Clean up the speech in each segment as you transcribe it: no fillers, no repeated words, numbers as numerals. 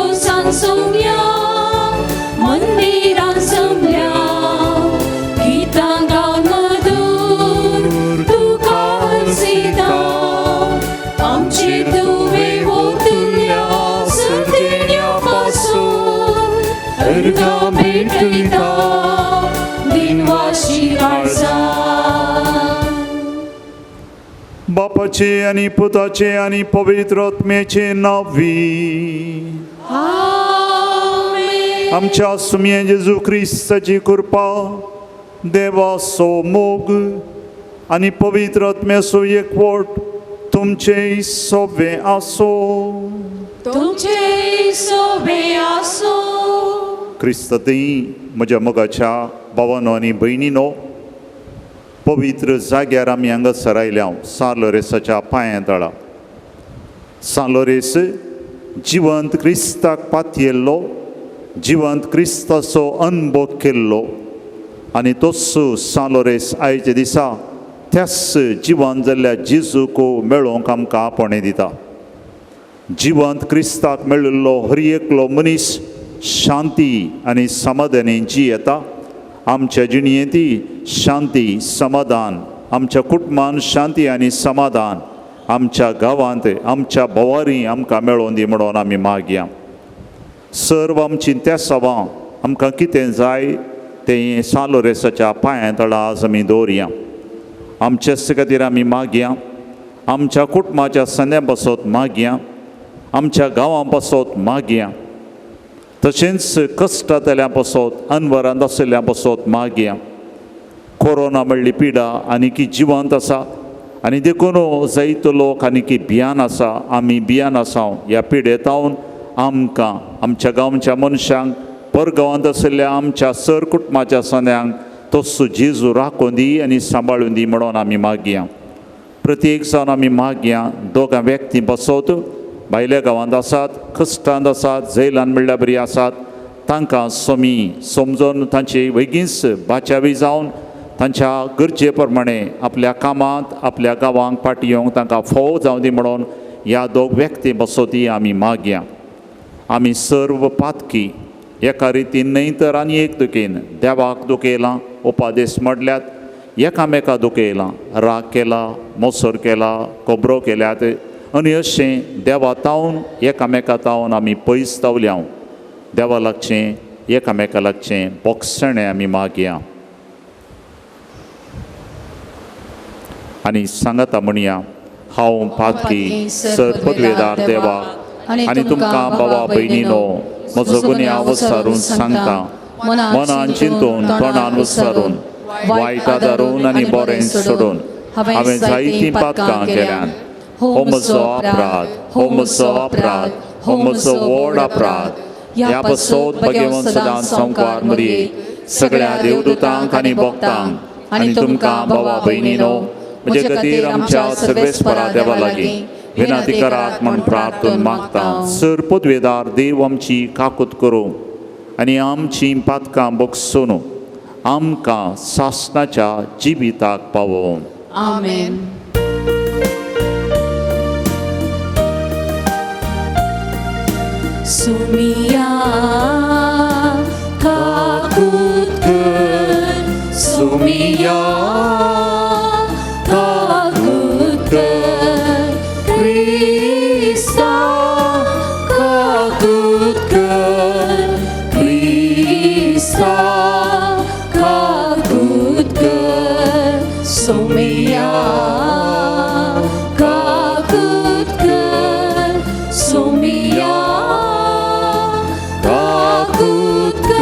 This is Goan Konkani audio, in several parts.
देवसान सोम्या मंदिरां जमल्या गितां गावन मधूर तुका दिता आमचे तुवें वतल्या सदिण्या पासून अर्गां भेटयता दिनवाशी काळजा. बापाचे आनी पुताचे आनी पवित्र आत्म्याचे नांवी. आमेन. आमच्या सुमये जेजू क्रिस्ताची कृपा, देवाचो मोग आनी पवित्र आत्म्याचो एकवट तुमचे सोबे आसो. तुमचे सोबे आसो. क्रिस्तांतय म्हज्या मोगाच्या भावानो आनी भयणीनो, पवित्र जाग्यार आमी हांगासर आयल्या सान लोरेसाच्या पांयां तळा. सान लोरेस जिवंत क्रिस्ताक पातयेल्लो, जिवंत क्रिस्ताचो अनुभव केल्लो आनी तोच सान लोरेस आयच्या दिसा त्याच जिवंत जाल्ल्या जेजूक मेळोवंक आमकां आपोवणें दिता. जिवंत क्रिस्ताक मेळिल्लो हर एकलो मनीस शांती आनी समाधानी जियेता. आमच्या जिणयेंती शांती समाधान, आमच्या कुटुंबान शांती आनी समाधान, आमच्या गांवांत आमच्या भोवारी आमकां मेळोवन दी म्हणून आमी मागया. सर्व आमची तेसावां आमकां कितें जाय तें सान लोरेसाच्या पांयां तळा आज आमी दवरया. आमचेच खातीर आमी मागया, आमच्या कुटुंबाच्या संद्या पासत मागया, आमच्या गांवां पासत मागया, तशेंच कश्टांतल्या पासत अनवरांत आशिल्ल्या पासत मागया. कोरोना म्हणली पिडा आनीकी जिवंत आसा आनी देखून जायतो लोक आनीकी भियान आसा. आमी भियान आसा ह्या पिडेतावन आमकां आमच्या गांवच्या मनशांक, परगांवांत आशिल्ल्या आमच्या सर कुटुंबाच्या संद्यांक तसो जेजू राखून दी आनी सांबाळून दी म्हणून आमी मागया. प्रत्येक जावन आमी मागया दोगां व्यक्ती बसत भायल्या गांवांत आसात, कश्टांत आसात, जैलान म्हणल्यार बरी आसात, तांकां सोमी समजून तांची वेगींच बाचावी जावन तांच्या गरजे प्रमाणे आपल्या कामांत आपल्या गांवांक फाटी येवंक तांकां फोव जावं दी म्हणून ह्या दोग व्यक्ती बसोती आमी मागया. आमी सर्व पातकी एका रितीन न्हय तर आनी एक दुखेन देवाक दुखयलां, उपादेस मोडल्यात, एकामेका दुखयलां, राग केला, मोसर केला, खबरो केल्यात आनी अशें देवा तावन एकामेका तावन आमी पयस तावल्या. देवा लागचें एकामेका लागचें बोगसणें आमी मागया आनी सांगाता म्हणया, हांव पातकी सर पदवेदार देवा आनी तुमकां बाबा भयणीनो म्हजो गुन्यांव विचारून सांगता, मनान चिंतून तोंडान विचारून वायट आदारून आनी बरें सोडून हांवें जायतीं पातकां केल्यान. हो म्हजो अपराध, हो म्हजो अपराध, हो म्हजो व्हड अपराध. ह्या पासत भगवंत सदांच संवकार मरये सगळ्या देवदूतांक आनी भक्तांक आनी तुमकां बाबा भयणीनो म्हजे खातीर आमच्या सर्वेस्परा देवा लागीं विनंती करात म्हूण प्रार्थून मागता. सर पदवेदार देव आमची काकूत करूं आनी आमची पातकां बगसून आमकां सासणाच्या जिविताक पावोवं. आमेन. सुमिया काकूत कर, सुमिया काकूत कर, क्रिस्ता काकूत कर, क्रिस्ता काकूत कर, सुमिया काकूत कर, सुमिया काकूत कर.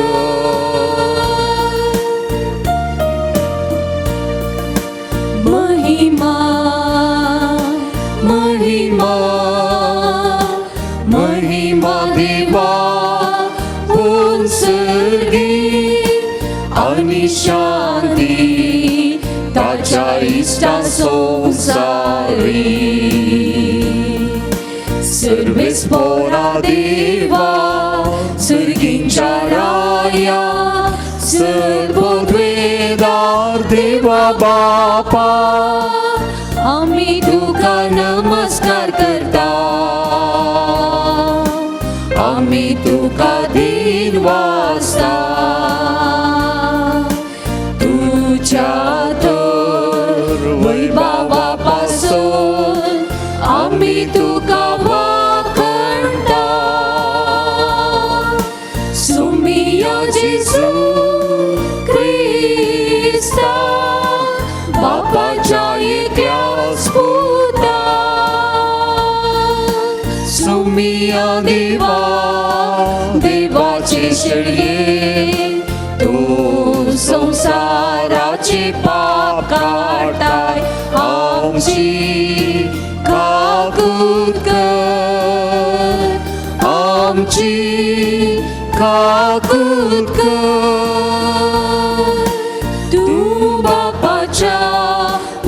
महिमा महिमा महिमा देवा पुनसर्गी आनी शांती ताच्या इश्टा संवसारी. सर्वेस्पोरा देवा सर्गींच्या राया सर्वद्वेदार देवा बापा आमी तुका नमस्कार करता, आमी तुका दिनवासता तुज्या तर वैभावा पासून आमी तुका वाखणटा सुमिया जेजू क्रिस्ता बापाच्या एकल्याच पुता सुमिया देवा देवाचे शेळये तूं संवसाराचे पाप काडटाय आमची काकूत कर आमची काकूत कर तूं बापाच्या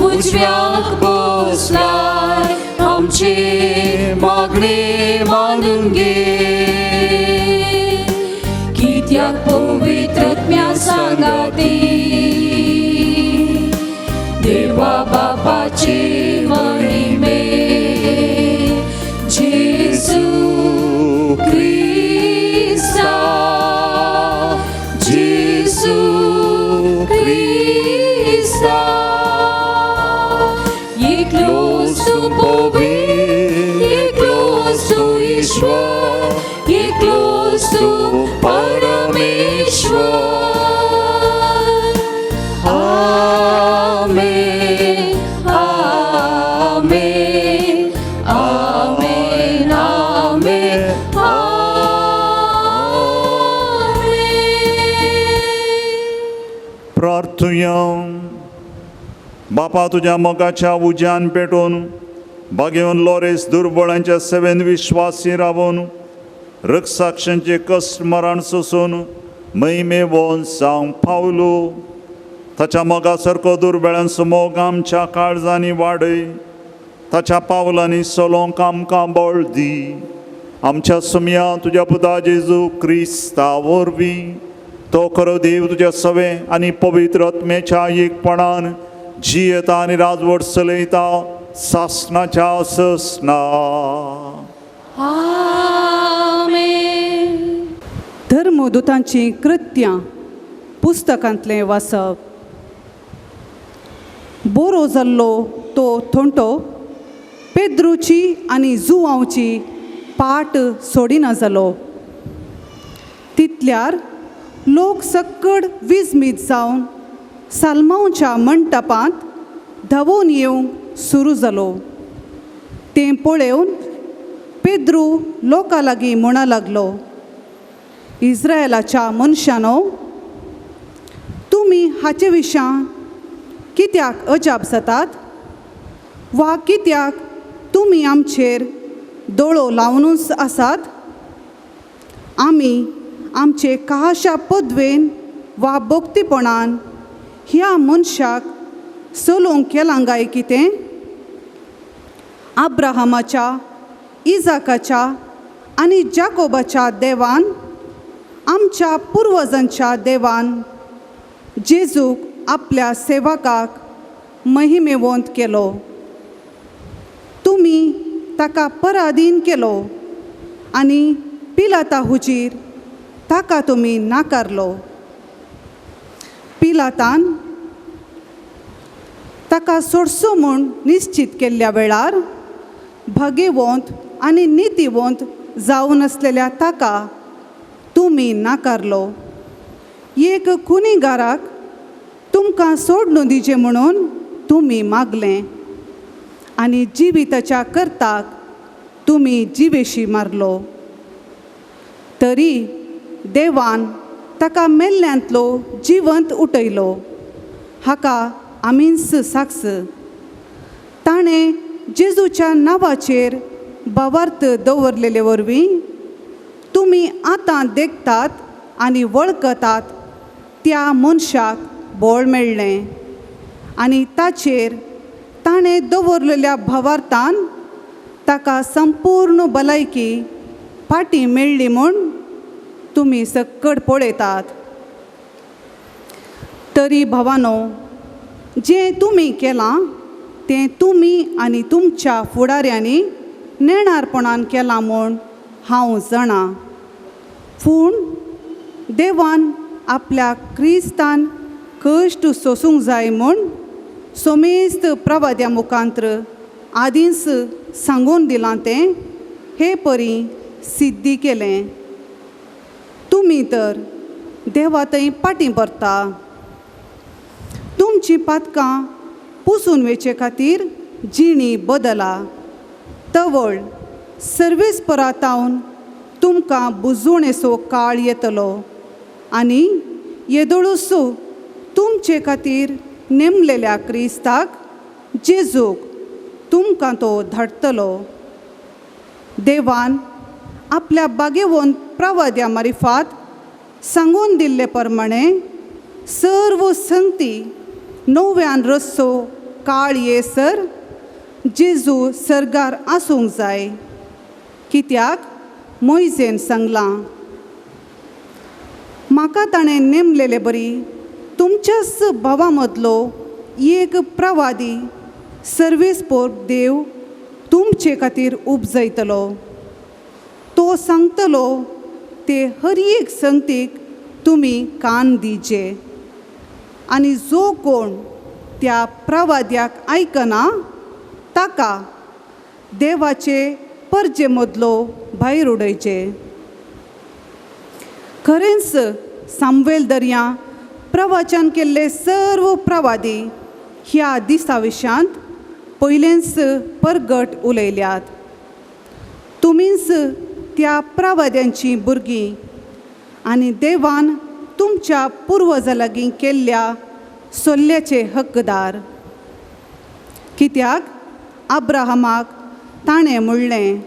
उजव्याक बसलाय आमचे मागणे मानून घे कित्याक पवित्रत्म्या सांगाती देवा बापाचे महिमे जेजू क्रिस्ता जेजू क्रिस्ता एकलोच तूं पवित्र एकलोच तूं ईश्वर एकलोच तूं परमेश्वर. आमेन आमेन आमेन आमेन आमेन. प्रार्थुया. बापा तुज्या मोगाच्या उज्यान पेटोवन बागेवन लोरेस दुर्बळांच्या सेवेन विश्वासी रावून रक्षाक्षांचे कश्ट मरण सोसून महिमेवन जावंक पावलो ताच्या मोगा सारको दुर्बळांचो मोग आमच्या काळजांनी वाडय ताच्या पावलांनी चलोवंक आमकां बळ दी आमच्या सुमया तुज्या पुता जेजू क्रिस्ता वरवीं तो खरो देव तुज्या सवे आनी पवित्र आत्म्याच्या एकपणान जियेता आनी राजवट चलयता सासनाच्या ससना. आमेन. धर्मदूतांचीं कृत्यां पुस्तकांतलें वाचप. बोरो जाल्लो तो थोंटो पेद्रूची आनी जुवांवची पाट सोडिना जालो. तितल्यार लोक सक्कड विजमीत जावन सालमांवच्या मंटपांत धांवून येवंक सुरू जालो. तें पळोवन पेद्रू लोकां लागीं म्हणा लागलो, इस्रायलाच्या मनशानो, तुमी हाचे विशयान कित्याक अजाप जातात वा कित्याक तुमी आमचेर दोळो लावनूच आसात? आमी आमचे कहाशा पदवेन वा भक्तीपणान ह्या मनशाक चलोवंक केलां काय कितें? अब्राहमाच्या, इजाकाच्या आनी जाकोबाच्या देवान, आमच्या पुर्वजांच्या देवान जेजूक आपल्या सेवकाक महिमेवंत केलो. तुमी ताका पराधीन केलो आनी पिलाता हुजीर ताका तुमी नाकारलो. पिलातान ताका सोडसो म्हूण निश्चित केल्ल्या वेळार भागेवंत आनी नितीवंत जावन आसलेल्या ताका तुमी नाकारलो. एक खुनीगाराक तुमकां सोडून दिजे म्हणून तुमी मागलें आनी जिविताच्या करताक तुमी जिवेशी मारलो. तरी देवान ताका मेल्ल्यांतलो जिवंत उठयलो, हाका आमीच साक्ष. ताणें जेजूच्या नांवाचेर भावार्थ दवरलेले वरवीं तुमी आतां देखतात आनी वळखतात त्या मनशाक बळ मेळ्ळें आनी ताचेर ताणें दवरलेल्या भावार्थान ताका संपूर्ण भलायकी फाटीं मेळ्ळी म्हूण तुमी सक्कड पळयतात. तरी भावानो, जें तुमी केलां तें तुमी आनी तुमच्या फुडाऱ्यांनी नेणारपणान केलां म्हूण हांव जाणा. पूण देवान आपल्या क्रिस्तान कश्ट सोसूंक जाय म्हूण सोमेस्त प्रवाद्या मुखांत्र आदींच सांगून दिलां तें हे परी सिद्धी केलें. तुमी तर देवा थंय पाटी भरता. तुमचीं पातकां पुसून वेचे खातीर जिणी बदला तवळ सर्वीस परातावन तुमकां बुजवणेचो काळ येतलो आनी येदोळसो तुमचे खातीर नेमलेल्या क्रिस्ताक जेजूक तुमकां तो धाडटलो. देवान आपल्या बागेवन प्रवाद्या मारिफात सांगून दिल्ले प्रमाणे सर्व संगती नव्यान रस्सो काळ येसर जेजू सर्गार आसूंक जाय. कित्याक मोयजेन सांगलां, म्हाका ताणें नेमलेले बरी तुमच्याच भावा मदलो एक प्रवादी सर्वीस पोर देव तुमचे खातीर उपजयतलो. तो सांगतलो ते हर एक संगतीक तुमी कान दिजे आनी जो कोण त्या प्रवाद्याक आयकना ताका देवाचे परजे मदलो भायर उडयचे. खरेंच सामवेल दर्या प्रवचन केल्ले सर्व प्रवादी ह्या दिसा विशयांत पयलेंच परगट उलयल्यात. तुमीच त्या प्रवाद्यांची भुरगीं आनी देवान तुमच्या पुर्वजा लागीं केल्ल्या सोल्ल्याचे हक्कदार. कित्याक अब्राहमाक ताणें म्हणलें,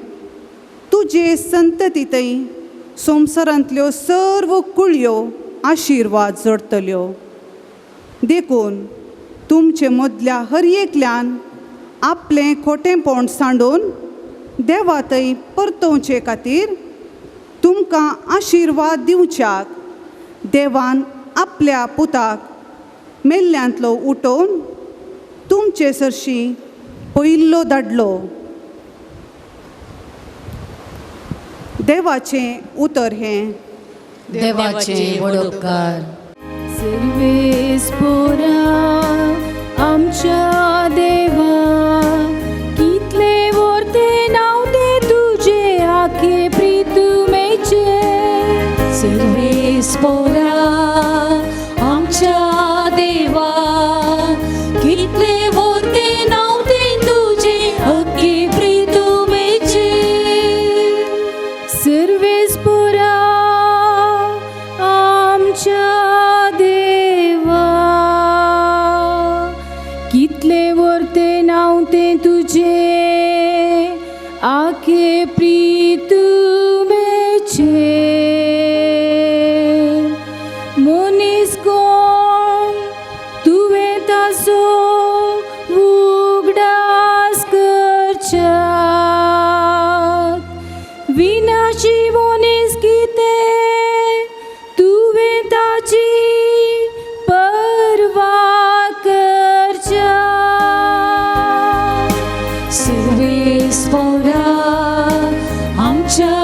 तुजे संतती थंय संवसारांतल्यो सर्व कुळयो आशिर्वाद जोडटल्यो. देखून तुमचे मदल्या हर एकल्यान आपलें खोटेंपण सांडून देवा थंय परतोवचे खातीर तुमकां आशिर्वाद दिवच्याक देवान आपल्या पुताक मेल्ल्यांतलो उठोवन तुमचे सरशी पयल्लो धाडलो. देवाचें उतर हें. देवाचे वडोपकार. सर्वेस पोरा आमच्या देवा, कितले वर्ते नांव ते तुजे आखे प्रितुमेचे. सर्वेस पोरा आमच्या देवा, कितले वर्ते नांव ते तुजे आखे प्रितुमेचे. सर्वेस पोरा आमच्या देवा, कितले वर्ते नांव ते तुजे आखे प्रितुमेचे. मनीस कोण तुवें ताचो उगडास करच्याक, विनाशी मनीस कितें तुवें ताची पर्वा करच्याक. सर्वेस पोरा आमच्या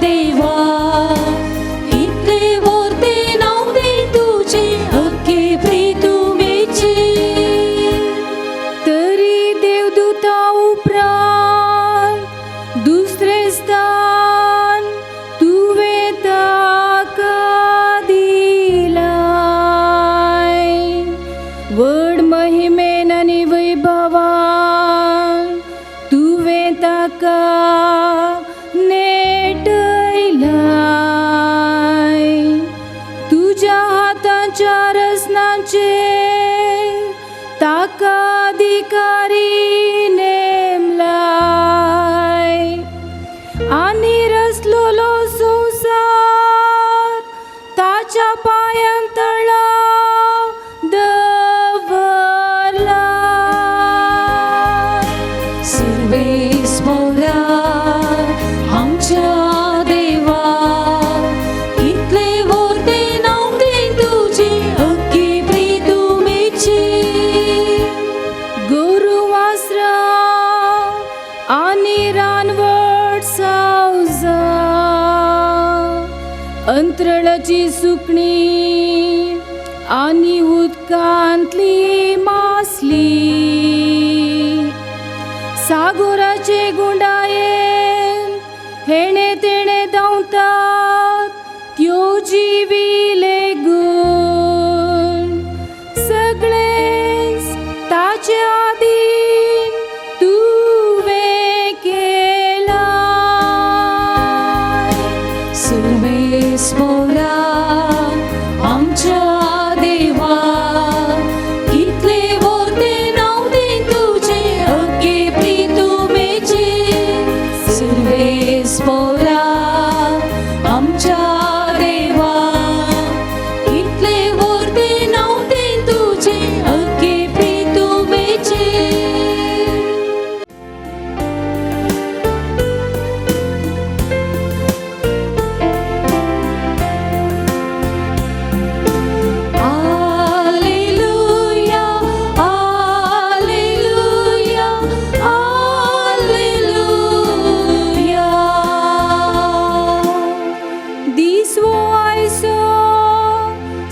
देवा, कितले वर्ते नांव ते तुजे अख्खे प्रितुमेचे. तरी देवदूता उपरांत दुसरें स्थान तुवें ताका दिलाय. व्हड महिमेन आनी वैभवान तुवें ताका नेटयलाय. तुज्या हाताच्या रचनाचेर ताका अधिकारी नेमलाय आनी रचलोलो संवसार ताच्या पांयां तळा दवरला. सर्वेस पोरा आमच्या देवा, कितले वर्ते नांव ते तुजे अंतरळाची सुकणीं आनी उदकांतली मासली सागोराचे गुंडायेन हेणे तेणे धांवतात त्यो जिविले गूण सगळेच ताचे आदीन तुवें केलां. सुरवेस मोरा आमच्या देवा कितले वर्ते नांव ते तुझे अगे प्रितुमेचे. सुरवेस मोरा आमच्या देवा कितले वर्ते नांव ते तुझे अगे प्रितुमेचे. Alleluia, Alleluia, Alleluia. दिसवो आयसो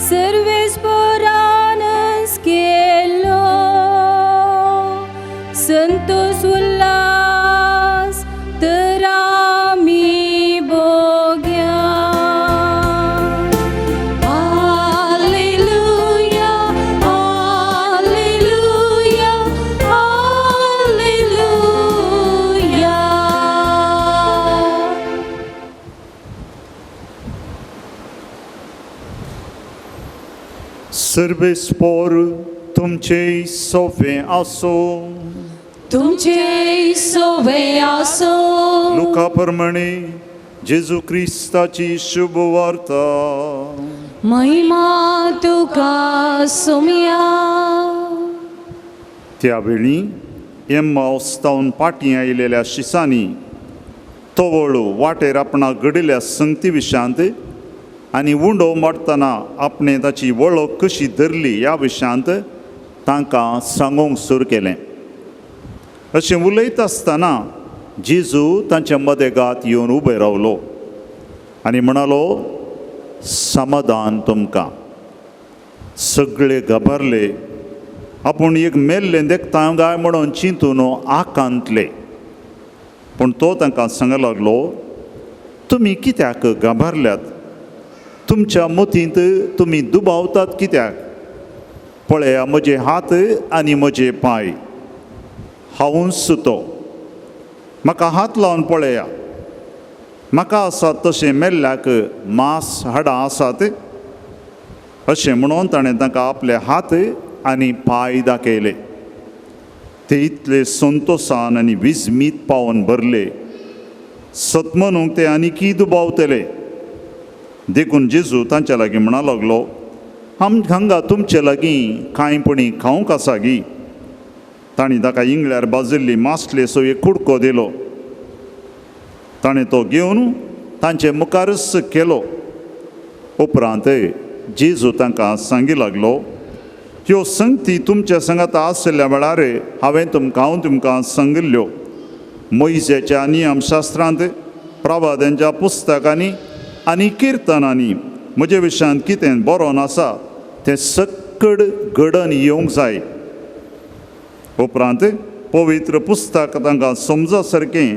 सर्वेस्परानस केलो संतोष उल्हास तर आमी भोग्या. Alleluia, Alleluia, Alleluia. सर्वेस्पोर तुमचे सोवे आसो. तुमचे सोवे आसो. लुका प्रमाणे जेजू क्रिस्ताची शुभ वार्ता. महिमा तुका सोम्या. त्यावेळी एम्मावस्तावन पाटी आयलेल्या शिसांनी तवळ वाटेर आपणाक घडिल्ल्या संगती विशयांत आनी उंडो मारतना आपणें ताची वळख कशी धरली ह्या विशयांत तांकां सांगूंक सुरू केलें. अशें उलयता आसतना जेजू तांच्या मदेगात येवन उबे रावलो आनी म्हणालो, समाधान तुमकां. सगळे घाबरले, आपूण एक मेल्लें देखता काय म्हणून चिंतून आकांतले. पूण तो तांकां सांगूंक लागलो, तुमी कित्याक घाबरल्यात? तुमच्या मतींत तुमी दुबावतात कित्याक? पळया म्हजे हात आनी म्हजे पांय, हांवूच तो. म्हाका हात लावन पळया, म्हाका आसात तशें मेल्ल्याक मांस हाडां आसात. अशें म्हणून ताणें तांकां आपले हात आनी पांय दाखयले. ते इतले संतोसान आनी विजमीत पावन भरले, सत म्हणूंक ते आनीकी दुबावतले. देखून जेजू तांच्या लागीं म्हणा लागलो, आम हांगा तुमचे लागीं कांय पणी खावंक आसा गी? तांणी ताका इंगळ्यार भाजिल्ली मासलेचो एक कुडको दिलो. ताणें तो घेवन तांचे मुखारच केलो. उपरांत जेजू तांकां सांगी लागलो, ह्यो संगती तुमच्या सांगाता आशिल्ल्या वेळार हांवें तुमकां हांव तुमकां सांगिल्ल्यो. मोयजेच्या नियमशास्त्रांत, प्रवाद्यांच्या पुस्तकांनी आनी किर्तनांनी म्हजे विशयांत कितें बरोवन आसा तें सक्कड घडन येवंक जाय. उपरांत पवित्र पुस्तक तांकां समजा सारकें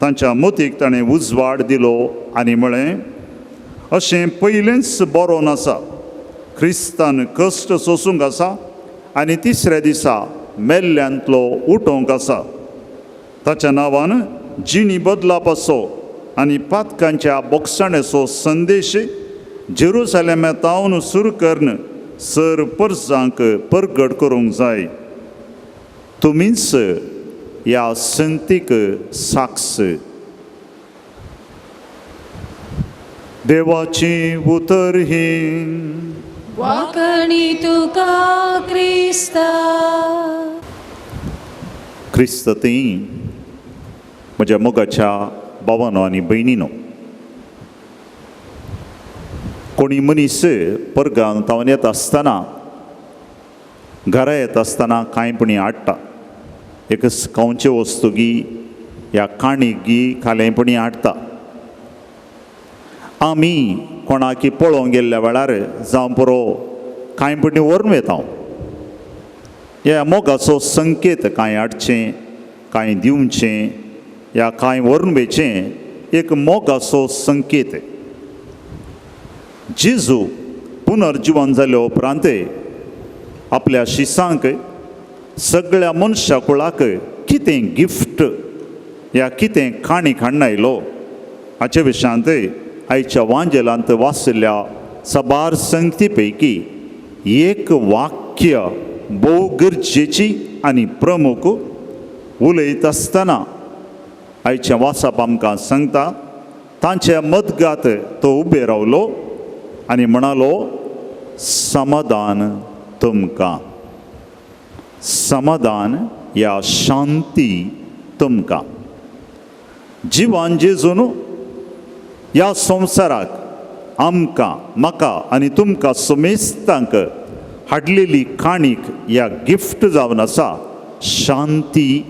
तांच्या मतीक ताणें उजवाड दिलो आनी म्हळें, अशें पयलेंच बरोवन आसा, क्रिस्तान कश्ट सोसूंक आसा आनी तिसऱ्या दिसा मेल्ल्यांतलो उठोवंक आसा. ताच्या नांवान जिणी बदलापाचो आनी पातकांच्या बोगसाणेचो संदेश जेरुसलेमांत सुरू करून सर परजांक परगट करूंक जाय. तुमीच ह्या संगतीक साक्ष. देवाचें उतर हें. वाकणी तुका क्रिस्ता. क्रिस्त ती म्हज्या मोगाच्या भावानो आनी भयणीनो, कोणी मनीस परगांव तावन येता आसतना, घरा येता आसतना कांय पणी हाडटा, एक खावचे वस्तू गी या काणीक गी खालेंपणी हाडटा. आमी कोणाकी पळोवंक गेल्ल्या वेळार जावं पुरो कांय पटी व्हरून वता. ह्या मोगाचो संकेत कांय हाडचें, कांय दिवचें या कांय व्हरून वेचें एक मोगाचो संकेत. जेजू पुनर्जिवन जाल्या उपरांत आपल्या शिसांक सगळ्या मनशा कुळाक कितें गिफ्ट या कितें काणी काडून आयलो हाचे विशयांत आयच्या वांजेलांत वाचिल्ल्या साबार संगती पैकी एक वाक्य भोव गरजेची आनी प्रमुख उलयत आसतना आयचें वाचप आमकां सांगता. तांचे मदगात तो उबे रावलो आनी म्हणालो, समाधान तुमकां, समाधान या शांती तुमकां. जिवान जेजून ह्या संवसाराक आमकां, म्हाका आनी तुमकां समेस्तांक हाडलेली काणीक या गिफ्ट जावन आसा शांती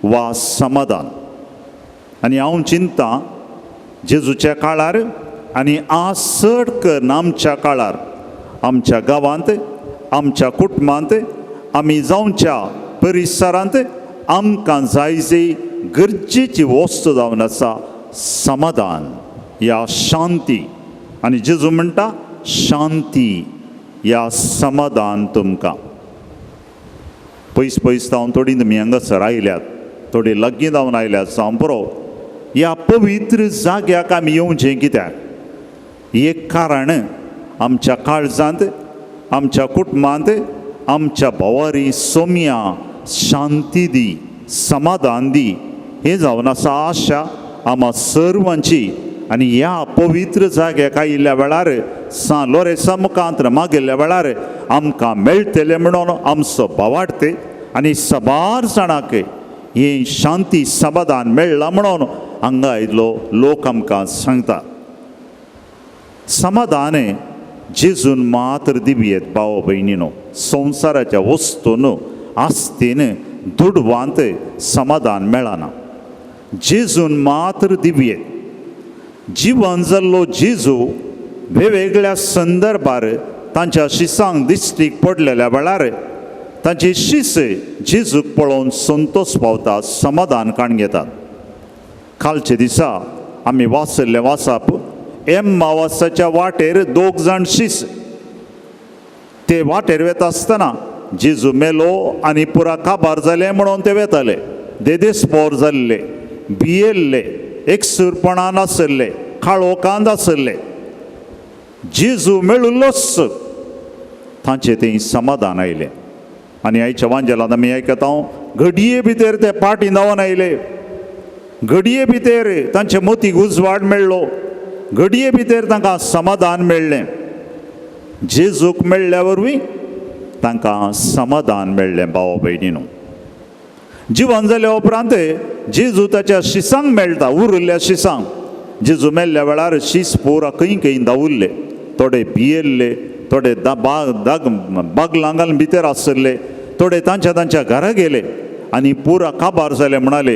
वा समाधान. आनी हांव चिंता जेजूच्या काळार आनी आज चड करून आमच्या काळार, आमच्या गांवांत, आमच्या कुटुंबांत, आमी जावच्या परिसरांत आमकां जाय जी गरजेची वस्तू जावन आसा समाधान या शांती. आनी जेजू म्हणटा शांती या समाधान तुमकां. पयस पयस जावन थोडीं तुमी हांगासर आयल्यात, थोडी लागीं जावन आयल्यात जावं पुरो, ह्या पवित्र जाग्याक आमी येवचें कित्याक? एक कारण आमच्या काळजांत, आमच्या कुटुंबांत, आमच्या भोवारी सोम्या शांती दी, समाधान दी, हें जावन आसा आशा आमा सर्वांची. आनी ह्या पवित्र जाग्याक आयिल्ल्या वेळार सान लोरेसा मुखांत मागिल्ल्या वेळार आमकां मेळटलें म्हणून आमचो भावार्थ आनी साबार जाणांक हें शांती समाधान मेळ्ळां म्हणून हांगा आयिल्लो लोक आमकां सांगता. समाधान जेजून मात्र दिवयेत भाव भयणीनो, संवसाराच्या वस्तून आस्तीन दुडवांत समाधान मेळना, जेजून मात्र दिवयेत. जिवन जाल्लो जेजू वेगवेगळ्या संदर्भार तांच्या शिसांक दिश्टीक पडलेल्या वेळार तांची शीस जेजूक पळोवन संतोश पावता, समाधान काण घेतात. कालच्या दिसा आमी वाचिल्लें वाचप एम्मावासाच्या वाटेर दोग जाण शीस ते वाटेर वेता आसतना जेजू मेलो आनी पुरा काबार जालें म्हणून ते वेताले. देदेस्पोर जाल्ले, भियेल्ले, एकसूरपणान आसले, काळोखांत आसले. जेजू मेळिल्लोच तांचें तें समाधान आयलें. आनी आयच्या वांजेलांत आमी आयकता घडये भितर ते पाटी धांवन आयले, घडये भितर तांचे मोतीक उजवाड मेळ्ळो, घडये भितर तांकां समाधान मेळ्ळें. जेजूक मेळ्ळ्या वरवीं तांकां समाधान मेळ्ळें. भाव भयणीनो, जिवन जाल्या उपरांत जेजू ताच्या शिसांक मेळटा, उरिल्ल्या शिसांक. जेजू मेल्ल्या वेळार शीस पुरा खंय खंय धांवुल्ले, थोडे भियेल्ले, थोडे बागलां घालून भितर आसले, थोडे तांच्या तांच्या घरा गेले आनी पुरा काबार जाले. म्हणाले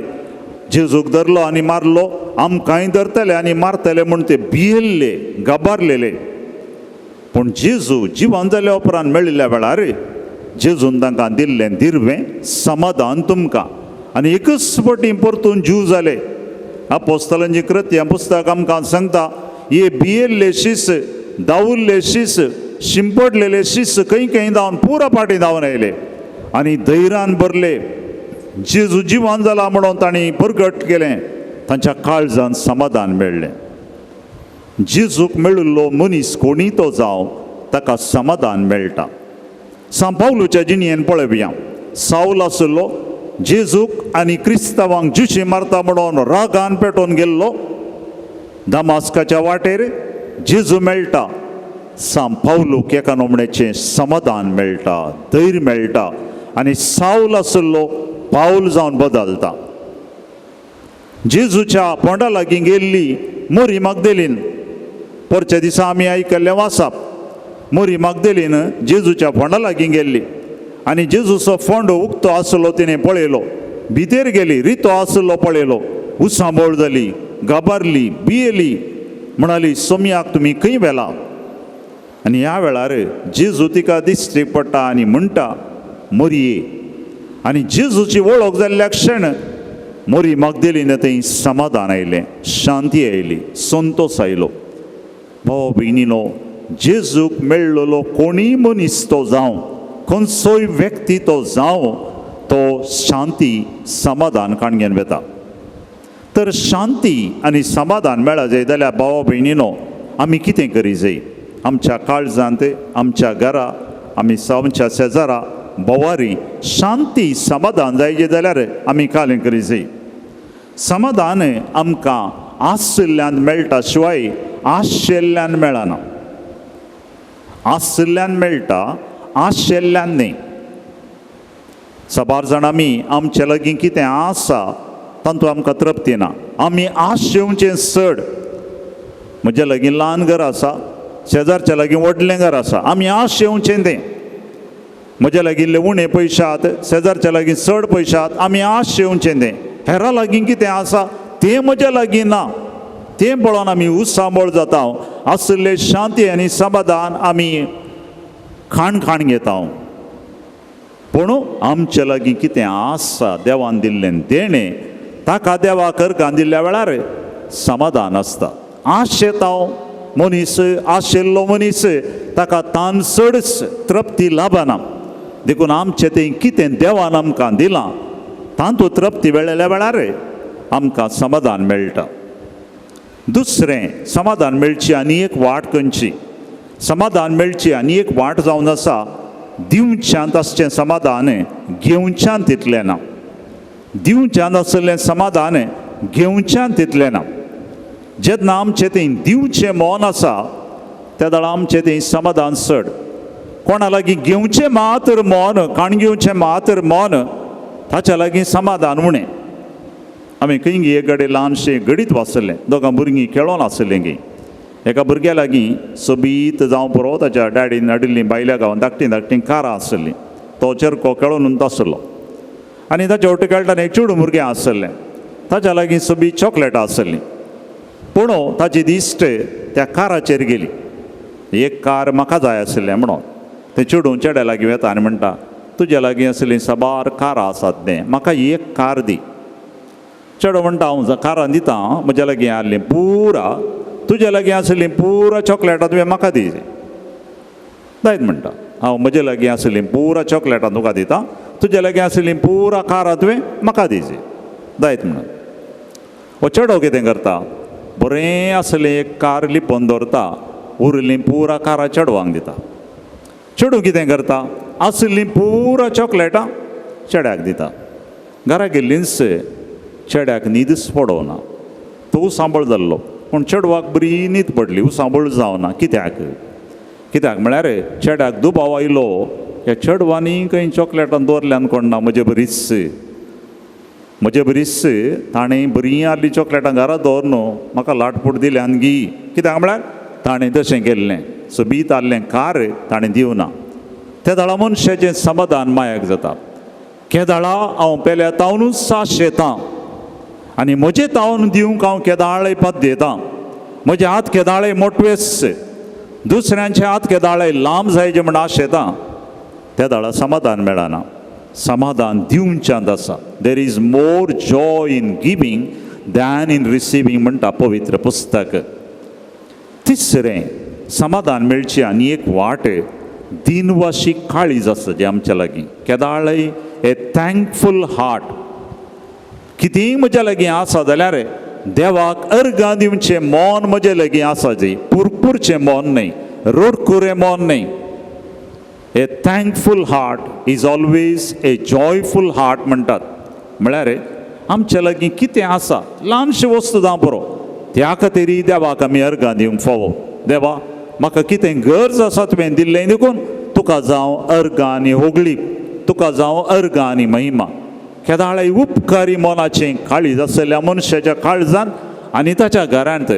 जेजूक धरलो आनी मारलो, आमकांय धरतले आनी मारतले म्हूण ते भियेल्ले, घाबारलेले. पूण जेजू जिवन जाल्या उपरांत मेळिल्ल्या वेळार जेजून तांकां दिल्लें दिरवें समाधान तुमकां. आनी एकच पटी परतून जीव जाले. आपोस्तलांची कृत्यां पुस्तक आमकां सांगता हे भियेल्ले शीस, धांवुल्ले शीस, शिंपडलेले शीस खंय खंय धांवन पुरा पाटी धांवन आयले आनी धैर्यान भरले. जेजू जिवन जाला म्हणून तांणी परगट केलें, तांच्या काळजान समाधान मेळ्ळें. जेजूक मेळिल्लो मनीस कोणी तो जावं ताका समाधान मेळटा. सांत पावलूच्या जिणयेन पळोवया, सावल आशिल्लो जेजूक आनी क्रिस्तांवांक जुशी मारता म्हणून रागान पेटोवन गेल्लो. दमास्काच्या वाटेर जेजू मेळटा, सांत पावलूक एका नमण्याचें समाधान मेळटा, धैर्य मेळटा आनी सावल आशिल्लो पावल जावन बदलता. जेजूच्या पोंडा लागीं गेल्ली मोरी मागदेलीन, परच्या दिसा आमी आयकल्लें वाचप, मोरी मागदेलीन जेजूच्या फोंडा लागीं गेल्ली आनी जेजूचो फोंडो उक्तो आसलो तिणें पळयलो, भितर गेली, रितो आसलो पळयलो, उसांबोळ जाली, घाबारली, भियेली. म्हणाली, सोमयाक तुमी खंय व्हेला? आनी ह्या वेळार जेजू तिका दिश्टी पडटा आनी म्हणटा, मोरये. आनी जेजूची वळख जाल्ल्या क्षण मोरी मागदेलीन थंय समाधान आयलें, शांती आयली, संतोश आयलो. भाव भयणीनो, जेजूक मेळ्ळलो कोणीय मनीस तो जावं, खंयचोय व्यक्ती तो जावं, तो शांती समाधान काणगेन वेता. तर शांती आनी समाधान मेळा जाय जाल्यार भावा भयणीनो आमी कितें करी जाय? आमच्या काळजांत, आमच्या घरा, आमी आमच्या शेजारा भोवारी शांती समाधान जायचे जाल्यार आमी कालें करी जाय. समाधान आमकां आशिल्ल्यान मेळटा शिवाय आशिल्ल्यान मेळना. आशिल्ल्यान मेळटा, आशिल्ल्यान न्ही. साबार जाण आमी आमचे लागीं कितें आसा तातूंत आमकां तृप्ती ना. आमी आशेवचें चड. म्हज्या लागीं ल्हान घर आसा, शेजारच्या लागीं व्हडलें घर आसा, आमी आशेवचें तें. म्हज्या लागीं उणे पयशात, शेजारच्या लागीं चड पयशात, आमी आशेवचें तें. हेरा लागीं कितें आसा तें म्हज्या लागीं ना, तें पळोवन आमी उसांबळ जाता. आशिल्ले शांती आनी समाधान आमी खाण खाण घेता. पूण आमचे लागीं कितें आसा देवान दिल्लें देणें, ताका देवाक अर्गां दिल्ल्या वेळार समाधान आसता. आशेता मनीस, आशिल्लो मनीस ताका तान चडच तृप्ती लाभना. देखून आमचें तें कितें देवान आमकां दिलां तातूंत तृप्ती मेळ्ळ्या वेळार आमकां समाधान मेळटा. दुसरें, समाधान मेळची आनी एक वाट खंयची? समाधान मेळची आनी एक वाट जावन आसा दिवच्यांत आसचें समाधान घेवच्यांत तितलें ना. दिवच्यांत आशिल्लें समाधान घेवच्यांत तितलें ना. जेन्ना आमचें तें दिवचें मन आसा तेदळा आमचें तें समाधान चड. कोणा लागीं घेवचें मात्र मन, काण घेवचें मात्र मन, ताच्या लागीं समाधान उणें. आमी खंय एक गडे ल्हानशें गडीत वाचलें, दोगां भुरगीं खेळोन आसलें गी. एका भुरग्या लागीं सोबीत जावं पुरो ताच्या डॅडीन हाडिल्लीं भायल्या गांवान धाकटीं धाकटीं कारां आसलीं. तो चेरको खेळोन आसलो आनी ताच्या वटेन खेळटाना एक चेडूं भुरगें आसलें, ताच्या लागीं सोबीत चॉकलेटां आसलीं. पूण ताची दिश्ट त्या काराचेर गेली. एक कार म्हाका जाय आशिल्लें म्हणून तें चेडूं चेड्या लागीं वेता आनी म्हणटा, तुज्या लागीं आशिल्लीं साबार कारां आसात तें म्हाका एक कार दी. चेडो म्हणटा, हांव कारां दिता, म्हज्या लागीं आसलीं पुरा तुज्या लागीं आशिल्लीं पुरा चॉकलेटां तुवें म्हाका दी. जायत म्हणटा, हांव म्हज्या लागीं आशिल्लीं पुरा चॉकलेटां तुका दिता, तुज्या लागीं आशिल्लीं पुरा कारां तुवें म्हाका दी. जायत म्हणून हो चेडो कितें करता, बरें आसलें एक कार लिपोवन दवरता, उरिल्लीं पुरा कारां चेडवांक दिता. चेडूं कितें करता, आशिल्लीं पुरा चॉकलेटां चेड्याक दिता. घरा गेल्लींच चेड्याक न्हीदच पडोना, तो उसांबळ जाल्लो. पूण चेडवाक बरी न्हीद पडली, उसांबळ जावना. कित्याक? कित्याक म्हळ्यार चेड्याक दुबाव आयलो, ह्या चेडवांनी खंय चॉकलेटां दवरल्यान कोण ना, म्हजे बरीच म्हजे बरीच ताणें बरीं आहली चॉकलेटां घरा दवर न्हू, म्हाका लाटपूट दिल्यान गी. कित्याक म्हळ्यार ताणें तशें केल्लें, सोबीत आहलें कार ताणें दिवना. त्या दाळा मनशाचें समाधान मायाक जाता. केदाळा हांव पेल्या तावनूच आशेतां आनी म्हजें तावन दिवंक हांव केदाळे पद्यतां. म्हजे हात केदाळे मोटवेच, दुसऱ्यांचे हात केदाळे लांब जायचे म्हण आशेतां. त्या दाळा समाधान मेळना. समाधान दिवच्यांत आसा. There is more joy in giving than in receiving म्हणटा पवित्र पुस्तक. तिसरें, समाधान मेळची आनी एक वाट दिनवाशी काळीज आसा जें आमच्या लागीं. केदाळय ए थँकफूल हार्ट. कितेंय म्हज्या लागीं आसा जाल्यार देवाक अर्गां दिवचें मन म्हजे लागीं आसा जी, पुरपुरचें मन न्हय, रडकुरें मन न्हय. A thankful heart is always a joyful heart म्हणटात. म्हळ्यार आमच्या लागीं कितें आसा, ल्हानशी वस्तू जावं पुरो, त्या खातीर देवाक आमी अर्गां दिवंक फावो. देवा म्हाका कितें गरज आसा तुवें दिल्लें देखून तुका जावं अर्गां आनी होगळी, तुका जावं अर्गां आनी महिमा. केदाळय उपकारी मनाचें काळीज आशिल्ल्या मनशाच्या काळजान आनी ताच्या घरांत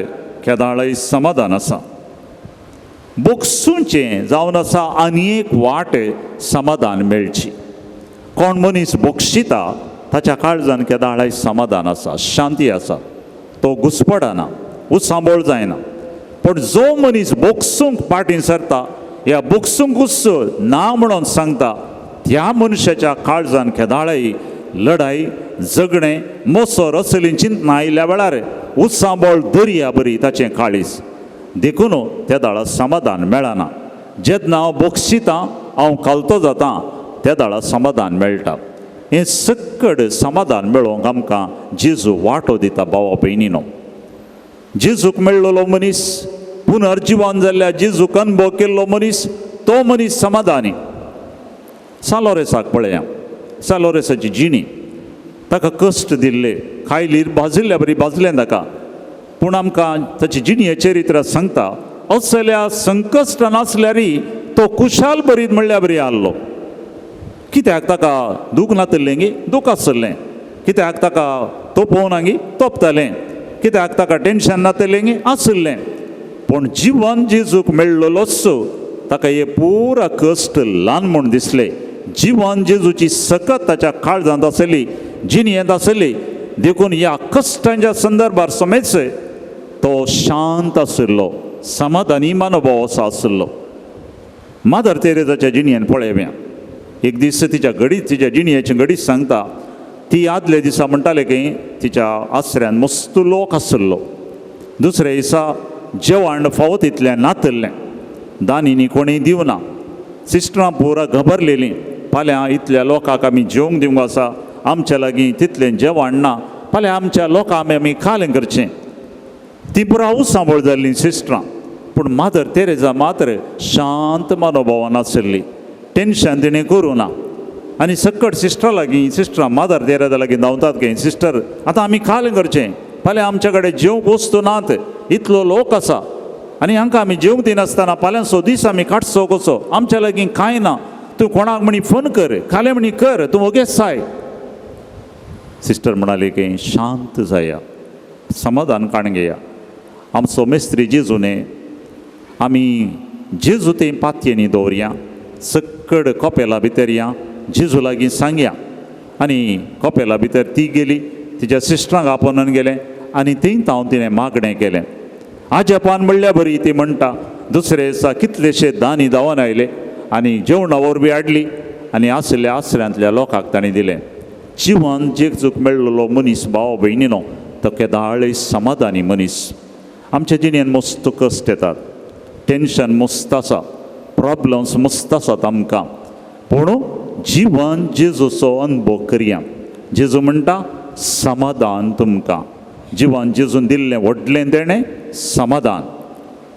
केदाळय समाधान आसा. बोगसूचें जावन आसा आनी एक वाट समाधान मेळची. कोण मनीस बोगशिता ताच्या काळजान केदाळय समाधान आसा, शांती आसा, तो घुसपडना, उसांबळ जायना. पूण जो मनीस बोगसूंक पाटीं सरता ह्या बोगसूंकूच ना म्हणून सांगता त्या मनशाच्या काळजान केदाळाय लढाई झगडें मोसर असलीं चिंतना आयिल्ल्या वेळार उत्सांबळ दर्या बरी ताचें काळीज. देखून त्या दाळा समाधान मेळना. जेन्ना हांव बोगशितां हांव खालतो जाता त्या दाळा समाधान मेळटा. हें सक्कड समाधान मेळोवंक आमकां जेजू वांटो दिता भावा भयणीनो. जेजूक मेळ्ळलो मनीस, पुनर्जिवन जाल्ल्या जेजूक अनुभव केल्लो मनीस, तो मनीस समाधानी. सालोरेसाक पळया, सालोरेसाची जिणी, ताका कश्ट दिल्ले, खायलीर भाजिल्ल्या बरी भाजलें ताका, पूण आमकां ताची जिणये चरित्र सांगता असल्या संकश्ट नासल्यारय तो खुशाल बरीत म्हणल्या बरी आहलो. कित्याक ताका दूख नातिल्लें गी दूख आसलें, कित्याक ताका तोपोवना गी तोपतालें, कित्याक ताका टेंशन नातिल्लें गी आशिल्लें, पूण जिवन जेजूक मेळ्ळोलोच ताका हे पुरा कश्ट ल्हान म्हूण दिसले. जिवन जेजूची सकत ताच्या काळजांत आसली, जिणयेंत आसली, देखून ह्या कश्टांच्या संदर्भार समेच तो शांत आशिल्लो, समाधानी मनोभाव असो आशिल्लो. मादर तेरेजाच्या जिणयेन पळोवया. एक दीस तिच्या घडीत तिच्या जिणयेची घडीत सांगता, ती आदल्या दिसा म्हणटाले की तिच्या आसऱ्यान मस्त लोक आशिल्लो. दुसऱ्या दिसा जेवण फावो तितलें नातिल्लें, दानीनी कोणी दिवना, सिस्टरां पुरा घबरलेलीं, फाल्यां इतल्या लोकांक आमी जेवंक दिवंक आसा, आमच्या लागीं तितलें जेवण ना, फाल्यां आमच्या लोकांक आमी खालें करचें. ती पुरा उसांबळ जाल्लीं सिस्टरां. पूण मादर तेरेजा मात्र शांत मनोभावान आशिल्ली, टेंशन तिणें करूं ना. आनी सक्कड सिस्टरां लागीं, सिस्टरां मादर तेरेजा लागीं धांवतात की सिस्टर आतां आमी खालें करचें, फाल्यां आमच्या कडेन जेवंक वस्तू नात, इतलो लोक आसा आनी हांकां आमी जेवंक दिनासतना फाल्यांचो दीस आमी काडचो कसो, आमच्या लागीं कांय ना, तूं कोणाक म्हणी फोन कर, खालें म्हणी कर, तूं वगेच साय. सिस्टर म्हणाली की शांत जाया, समाधान काण घेया, आमचो मेस्त्री जेजू न्ही, आमी जेजू ते पातयेनी दवरया, सक्कड कपेला भितर या, जेजू लागीं सांगया. आनी कपेला भितर ती गेली, तिच्या सिस्टरांक आपोवन गेलें आनी थंय तावन तिणें मागणें केलें. आजपान म्हणल्या बरी ती म्हणटा दुसरे दिसा कितलेशे दानी धांवन आयले आनी जेवणा वरवीं हाडली आनी आशिल्ल्या आसऱ्यांतल्या लोकांक तांणी दिलें. जिवन जेजूक मेळ्ळलो मनीस भाव भयणीनो तो केदाळय समाधानी मनीस. आमच्या जिणेन मस्त कश्ट येतात, टेंशन मस्त आसा, प्रॉब्लम्स मस्त आसात आमकां, पूण जिवन जेजूचो अनुभव करया. जेजू म्हणटा समाधान तुमकां. जिवन जेजून दिल्लें व्हडलें देणें समाधान.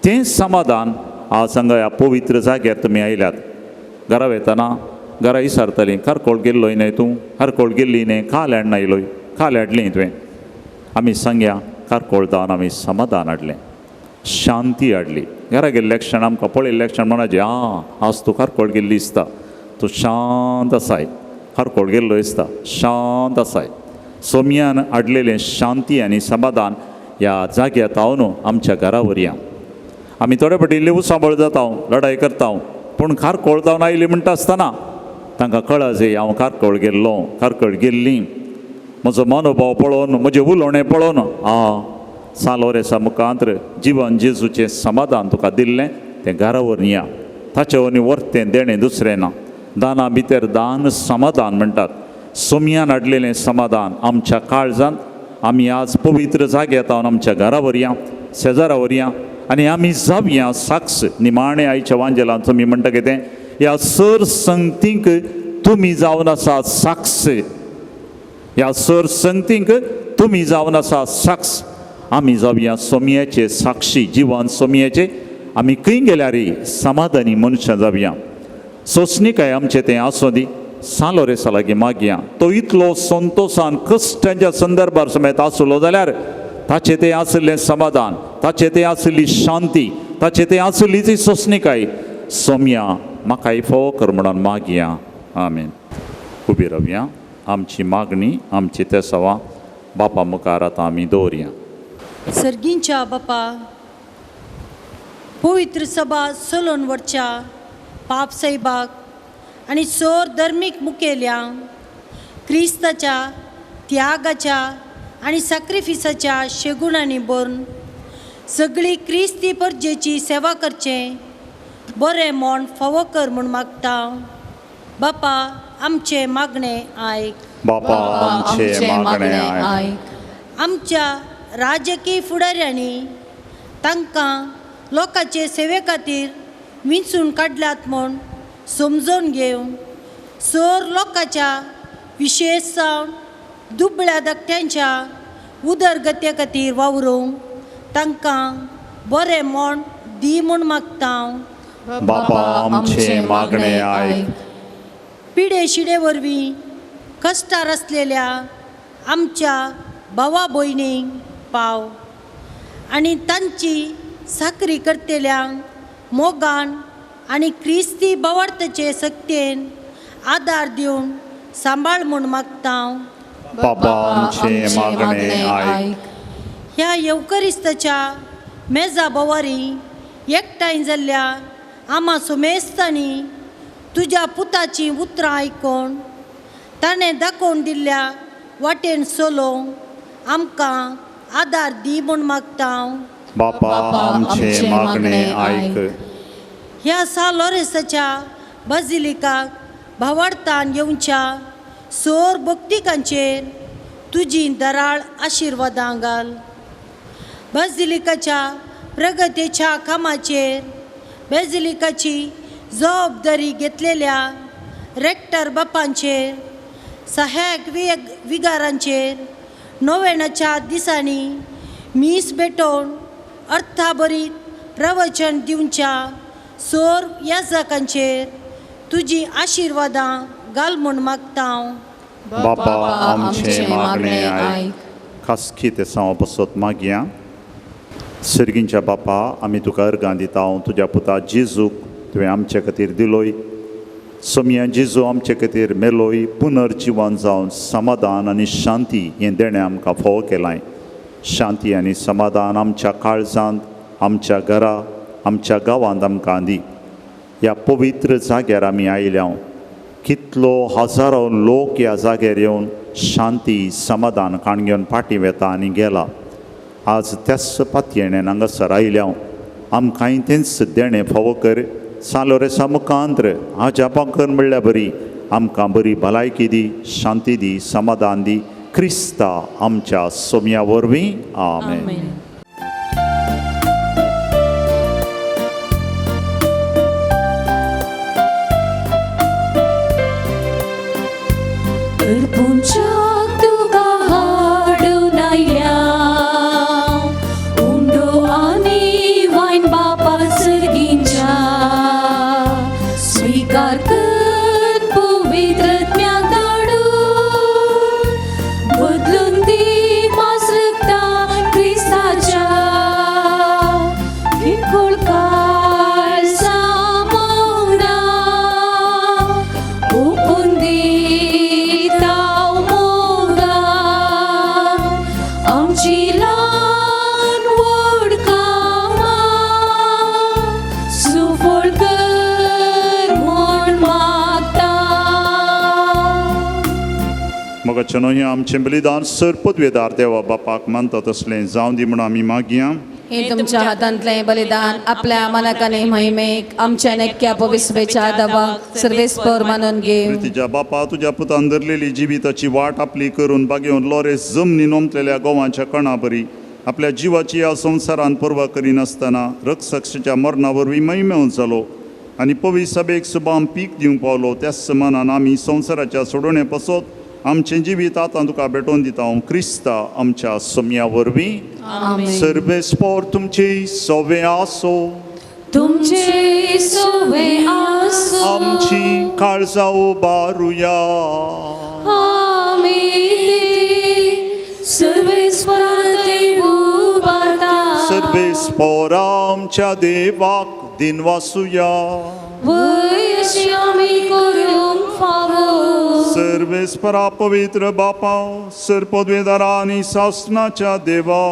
तें समाधान आज हांगा ह्या पवित्र जाग्यार तुमी आयल्यात. घरा वेतना घरा विचारतालीं, कारकोळ गेल्लोय न्हय तूं, कारकोळ गेल्ली न्हय, काल हाडून आयलोय, काल हाडली तुवें. आमी सांगया कारकोळ जावन आमी समाधान हाडलें, शांती हाडली. घरा गेल्ल्या क्षण आमकां पळयल्ल्या क्षण म्हणाचे, आं आज तूं कारकोळ गेल्ली दिसता, तूं शांत आसाय, कारकोळ गेल्लो दिसता, शांत आसाय. सोमयान हाडलेलें शांती आनी समाधान ह्या जाग्यार तावन आमच्या घरा वरया. आमी थोडे फावटी लिव सांबाळ जाता, लढाई करता, पूण कारकोळ जावन आयली म्हणटा आसतना तांकां कळा हांव कारकोळ गेल्लो, कारकोळ गेल्ली. म्हजो मनोभाव पळोवन, म्हजें उलोवणें पळोवन, आ सालोरेसा मुखांत्र जिवन जेजूचें समाधान तुका दिल्लें तें घरा व्हरून या. ताचे वरवीं वर्तें देणें दुसरें ना. दाना भितर दान समाधान म्हणटात. सोमयान हाडलेलें समाधान आमच्या काळजांत आमी आज पवित्र जाग्यार जावन आमच्या घरा व्हरया, शेजारा व्हरया आनी आमी जावया साक्ष. निमाणें आयच्या वांजेलान तुमी म्हणटा कितें, ह्या सर संगतींक तुमी जावन आसा साक्ष. ह्या सर संगतींक तुमी जावन आसा साक्ष. आमी जावया सोमयाचे साक्षी, जिवन सोमयाचे. आमी खंय गेल्यार समाधानी मनशां जावया. सोंसणीकाय आमचें तें आसूं दी. सालोरेसा लागीं मागया, तो इतलो संतोशान कश्टांच्या संदर्भार समेत आसलो जाल्यार ताचें तें आशिल्लें समाधान, ताचें तें आशिल्ली शांती, ताचें तें आशिल्ली ती सोंसणीकाय सोमया म्हाकाय फावो कर म्हणून मागया. आमीन. उबी रावया. आमची मागणी, आमची तेसावां बापा मुखार आतां आमी दवरया. सर्गींच्या बापा, पवित्र सभा चलोवन व्हरच्या पाप साहेबाक आनी सोर धर्मीक मुखेल्या क्रिस्ताच्या त्यागाच्या आनी साक्रिफिसाच्या शेगुणांनी भरून सगळी क्रिस्ती परजेची सेवा करचें बरें म्हण फावो कर म्हूण मागता. बापा आमचें मागणें आयक. बापा आमचें मागणें आयक. आमच्या राजकीय फुडाऱ्यांनी तांकां लोकांचे सेवे खातीर विंचून काडल्यात म्हूण समजून घेवन सर लोकांच्या विशेश जावन दुबळ्या धाकट्यांच्या उदरगते खातीर वावरूंक तांकां बरें म्हण दी म्हूण मागता. बापा आमचें मागणें आयक. पिडे शिडे वरवीं कश्टार आसलेल्या आमच्या भावा भयणींक पाव आनी तांची साकरी करतल्यांक मोगान आनी क्रिस्ती भावार्थाचे सक्तेन आदार दिवन सांबाळ म्हूण मागता. बापा आमचें मागणें आयक. ह्या येवकरिस्ताच्या मेजा भोवारी एकठांय जाल्ल्या आमा सुमेस्तांनी तुज्या पुताचीं उतरां आयकून ताणें दाखोवन दिल्ल्या वाटेन चलोवंक आमकां आदार दी म्हूण मागता. बापा आमचें मागणें आयक. ह्या सा लॉरेसाच्या बाजिलिकाक भावार्थान येवच्या सोर भक्तिकांचेर तुजी दराळ आशिर्वादां घाल. बाजिलिकाच्या प्रगतीच्या कामाचेर बाजिलिकाची जबाबदारी घेतलेल्या रेक्टर बापांचेर सहायक विगारांचेर नोवेणाच्या दिसांनी मीस भेटोवन अर्थाभरीत प्रवचन दिवच्या सोर याजकांचेर तुजी आशिर्वादां घाल म्हूण मागता. बापा आमचें मागणें आयक. खासकी ते सांव पसत मागया. सर्गींच्या बापा आमी तुका अर्गां दिता. तुज्या पुता जेजूक तुवें आमचे खातीर दिलोय. सोमया जेजू आमचे खातीर मेलोय पुनर्जिवन जावन समाधान आनी शांती हें देणें आमकां फावो केलां. शांती आनी समाधान आमच्या काळजांत, आमच्या घरा, आमच्या गांवांत आमकां दी. ह्या पवित्र जाग्यार आमी आयल्या. कितलो हजारो लोक ह्या जाग्यार येवन शांती समाधान काण घेवन फाटीं वेता आनी गेला. आज त्याच पातयेणेन हांगासर आयल्या. आमकांय तेंच देणें फावो कर. सालोरेसा मुखांत्र आजापां कर म्हणल्यार बरी आमकां बरी भलायकी दी, शांती दी, समाधान दी. क्रिस्ता आमच्या सोम्या वरवीं. आमेन. मगाचें हें आमचें बलिदान सर पदवेदार देवा बापाक मानता तसलें जावं दी म्हूण आमी मागया. हे तुमच्या हातांतलें बलिदान आपल्या मनाक आनी महिमेक आमच्या नेक्या पविस्वेच्या दवाक सर्वेस्पर मानून घेव. तुज्या बापा तुज्या पुतान धरलेली जिविताची वाट आपली करून बागेवन लोरेस जमनी नोमतलेल्या गोवाच्या कणा बरी आपल्या जिवाची ह्या संवसारान पर्वा करिनासतना रक्षक्षच्या मरणा वरवीं महिमेवन जालो आनी पवी सभेक सुबाम पीक दिवंक पावलो. त्याच मनान आमी संवसाराच्या सोडोवणे पसत आमचें जिवीत आतां तुका भेटोवन दिता. हांव क्रिस्ता आमच्या सोम्या वरवीं. सर्वेस्पोर तुमचे सोवे आसो. तुमचे सोवे आसो. आमची काळजां उबारुया. आमी सर्वेस्परा देव उबारता. सर्वेस्पोर आमच्या देवाक दिनवासुया. वयशी आमी करूंक फावो. सर्वेस्परा पवित्र बापा, सर पदवेदारा आनी सासनाच्या देवा,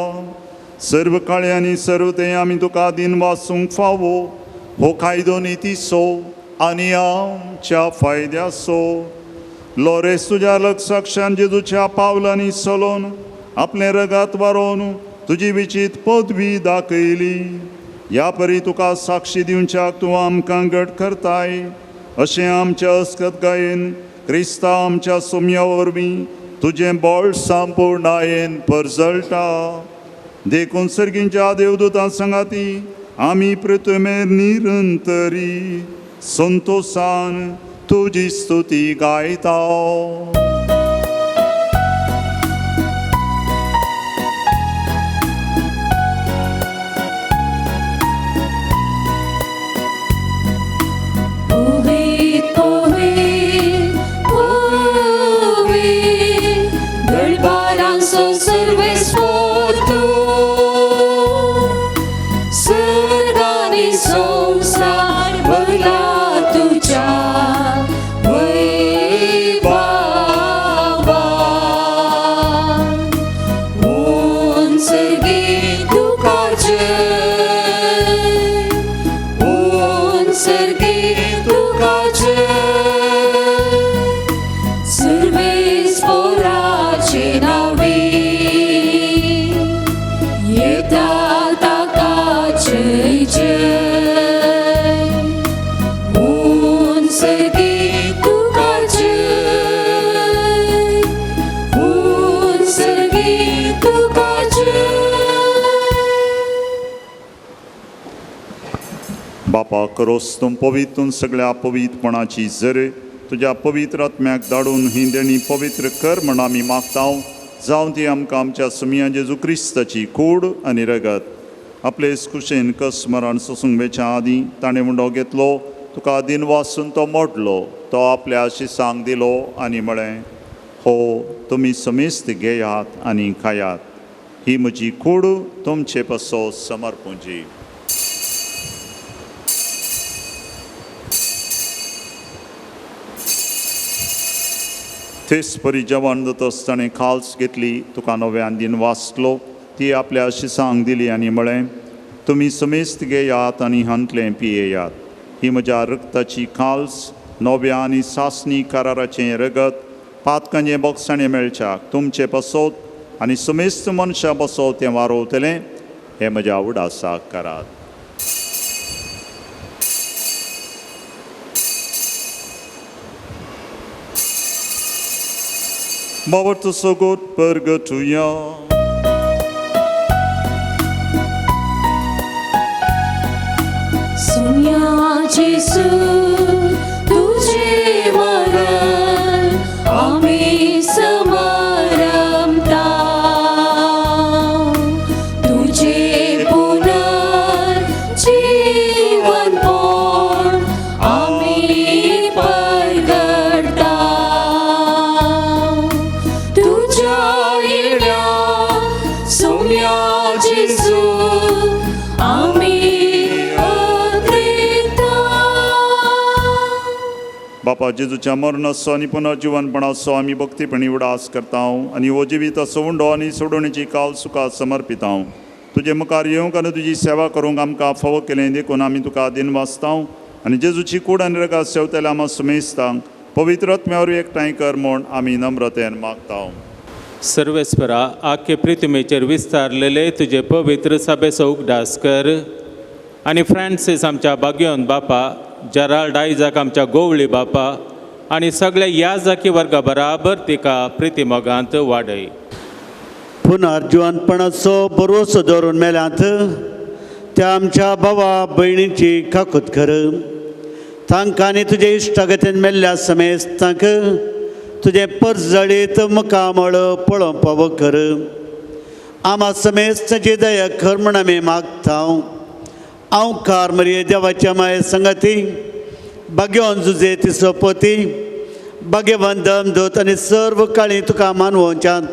सर्व काळे आनी सर्व ते आमी तुका दिनवासूंक फावो. हो कायदो नितीचो आनी आमच्या फायद्याचो. लोरेस तुज्या लक्षाक्षान जेजूच्या पावलांनी चलोवन आपलें रगात वारोवन तुजी विचीत पदवी दाखयली. ह्या परी तुका साक्षी दिवच्याक तूं आमकां घट करताय. अशें आमच्या अस्कत गायेन क्रिस्ता आमच्या सोम्या वरवीं तुजें बळ संपूर्णायेन परजळटा. देखून सर्गींच्या देवदूतां सांगाती आमी पृथ्वेर निरंतरी संतोसान तुजी स्तुती गायता. बापा करोस तूं पवित्र सगळ्या पवित्रपणाची जर तुज्या पवित्र आत्म्याक धाडून ही देणी पवित्र कर म्हण आमी मागता. जावं ती आमकां आमच्या सुमया जेजू क्रिस्ताची कूड आनी रगत. आपले कुशेन कस मरण सोसूंक वेच्या आदीं ताणें मुंडो घेतलो, तुका दिन वासून तो मोडलो, तो आपल्या शिसांक दिलो आनी म्हळें, हो तुमी समेस्त घेयात आनी खायात, ही म्हजी कूड तुमचे पासो समर्पूंची. तेच परी जेवण जातच ताणें खाल्स घेतली, तुका नव्यान दिन वाचलो, ती आपल्या शिसांक दिली आनी म्हळें, तुमी समेस्त घेयात आनी हांतलें पियेयात, ही म्हज्या रक्ताची खाल्स नव्या आनी सासणी कराराचें रगत पातकांचें बोगसाणें मेळच्याक तुमचें पासत आनी समेस्त मनशां पासत तें वारोवतलें. हें म्हज्या उडासाक करात. बाबा सोगोत परगटुया. सुन्या जेसू तुझे मरण आमी समरमता, तुझे पुनर्जीवन पण आमी परगटता. तुझ्या येण्या सुन्या जेसू आमी. बापा जेजूच्या मरणाचो आनी पुनर्जिवनपणाचो आमी भक्तीपणी उडास करता आनी हो जिविताचो उंडो आनी सोडवणेची काल सुखा समर्पिता. तुजे मुखार येवंक आनी तुजी सेवा करूंक आमकां फावो केलें देखून आमी तुका दिन वाचता आनी जेजूची कूड आनी रगात सेवतल्या आमा सुमेस्तांक पवित्र आत्म्या वरवीं एकठांय कर म्हूण आमी नम्रतेन मागता. सर्वेस्परा आख्खे पृथ्वीचेर विस्तारलेले तुजे पवित्र सभेचो उगडास कर आनी फ्रांसीस आमच्या बागयोन बापा, जेराल्ड आयजाक आमच्या गोवळी बापा आनी सगळ्या ह्या जाकी वर्गा बराबर तिका प्रितीमोगांत वाडय. पुनर्जिवनपणाचो भरोसो दवरून मेल्यात त्या आमच्या भावा भयणीची काकूत कर. तांकां आनी तुजे इश्टागतीन मेल्ल्या समेस्तांक तुजें परजळीत मुखामळ पळोवंक पावो कर. आमा समेस्ताची दया कर म्हूण आमी मागता. अंकार मरिये देवाच्या माये संगती भाग्यवन जुजे ती सोपती भाग्यवन दमदूत आनी सर्व काळी तुका मानवोवच्यांत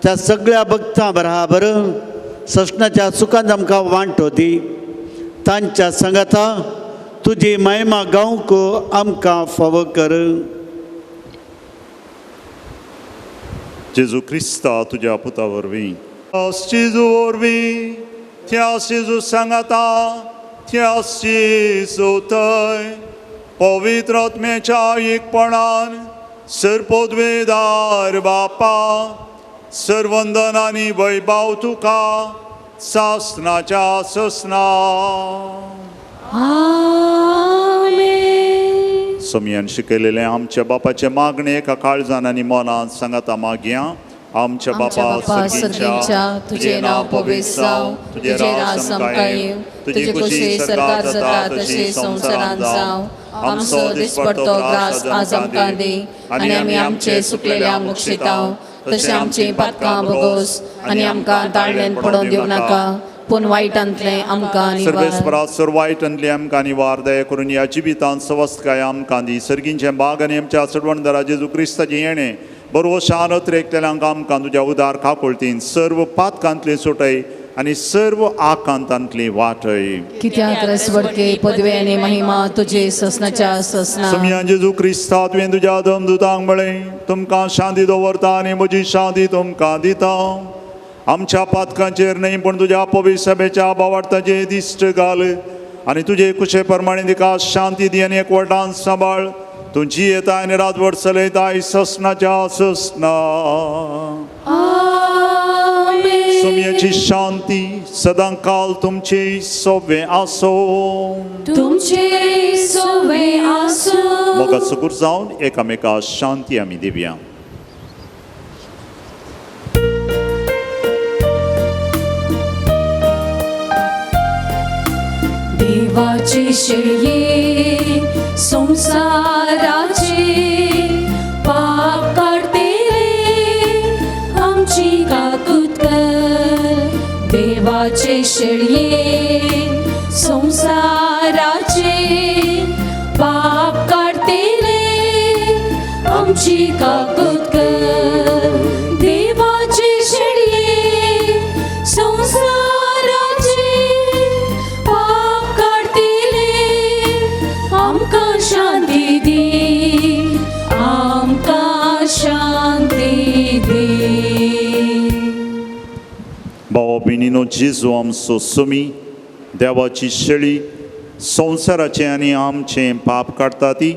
त्या सगळ्या भक्तां बराबर सस्नाच्या सुखान आमकां वांटो दी. तांच्या संगता तुजी महिमा गावंक आमकां फावो कर. जेजू क्रिस्ता तुज्या पुता वरवीं, जेजू वरवीं, त्या जेजू सांगाता, त्या जेजू थंय पवित्र आत्म्याच्या एकपणान सर्पोद्वेदार बापा सर्वंदन आनी वैभव तुका सासनाच्या ससना. आमेन. सोमयान शिकयलेलें आमच्या बापाचें मागणें एका काळजान आनी मनान सांगाता मागया. आमच्या आमच्या बापा बापा सर्गींच्या, तुजें नांव पवित्र जावं, तुजें राज आमकां येवं, तुजी खुशी सरकार जाता तशी संवसारांत जावं. आमचो दिसपडतो ग्रास आज आमकां दी आनी आमी आमचे सुकलेल्यांक बक्षितांव तशें आमची पातकां भोगोस आनी आमकां ताळ्ळेन पडोवन दिवं नाका, पूण वायटांतलें आमकां निवार. सर्वेस्परा सर वायटांतली आमकां निवार, दया करून ह्या जिवितांत सवस्तकाय आमकां दी. सर्गींचें बाग आनी आमच्या चडवणदारा जेजू क्रिस्ताचें येणें बरो शान अत्रेकलेल्यांक आमकां तुज्या उदार काकुळतीन सर्व पातकांतली सुटय आनी सर्व आकांतांतली वाटय. कित्याक रसवडके पदवे आनी महिमा तुजे ससनाच्या ससना. सोमया जेजू क्रिस्ता, तुवें तुज्या दमदुतांक म्हळें, तुमकां शांती दवरता आनी म्हजी शांती तुमकां दिता. आमच्या पातकांचेर न्हय पूण तुज्या पवित्र सभेच्या बावार्थाचेर दिश्ट घाल आनी तुजे कुशे प्रमाणे तिका शांती दी आनी एकवटान सांबाळ. तूं जियेता आनी राजवट चलयताय ससनाच्या ससना. आमेन. सोमयाची शांती सदां काल तुमची सोबें आसो. तुमचे सोवे आसूं. मोगा सुगूर जावन एकामेका शांती आमी दिवया. देवाची शेळये संसाराचे पाप काडतेले आमची काकूत कर. देवाचे शेळये संसाराचे पाप काडतेले आमची काकूत कर. देवाचे शेळये संसाराचे पाप काडतेले आमकां शांती दी, आमकां शांती दी. भावा भयणीनो, जेजू आमचो सुमी देवाची शेळी संवसाराचें आनी आमचें पाप काडटा ती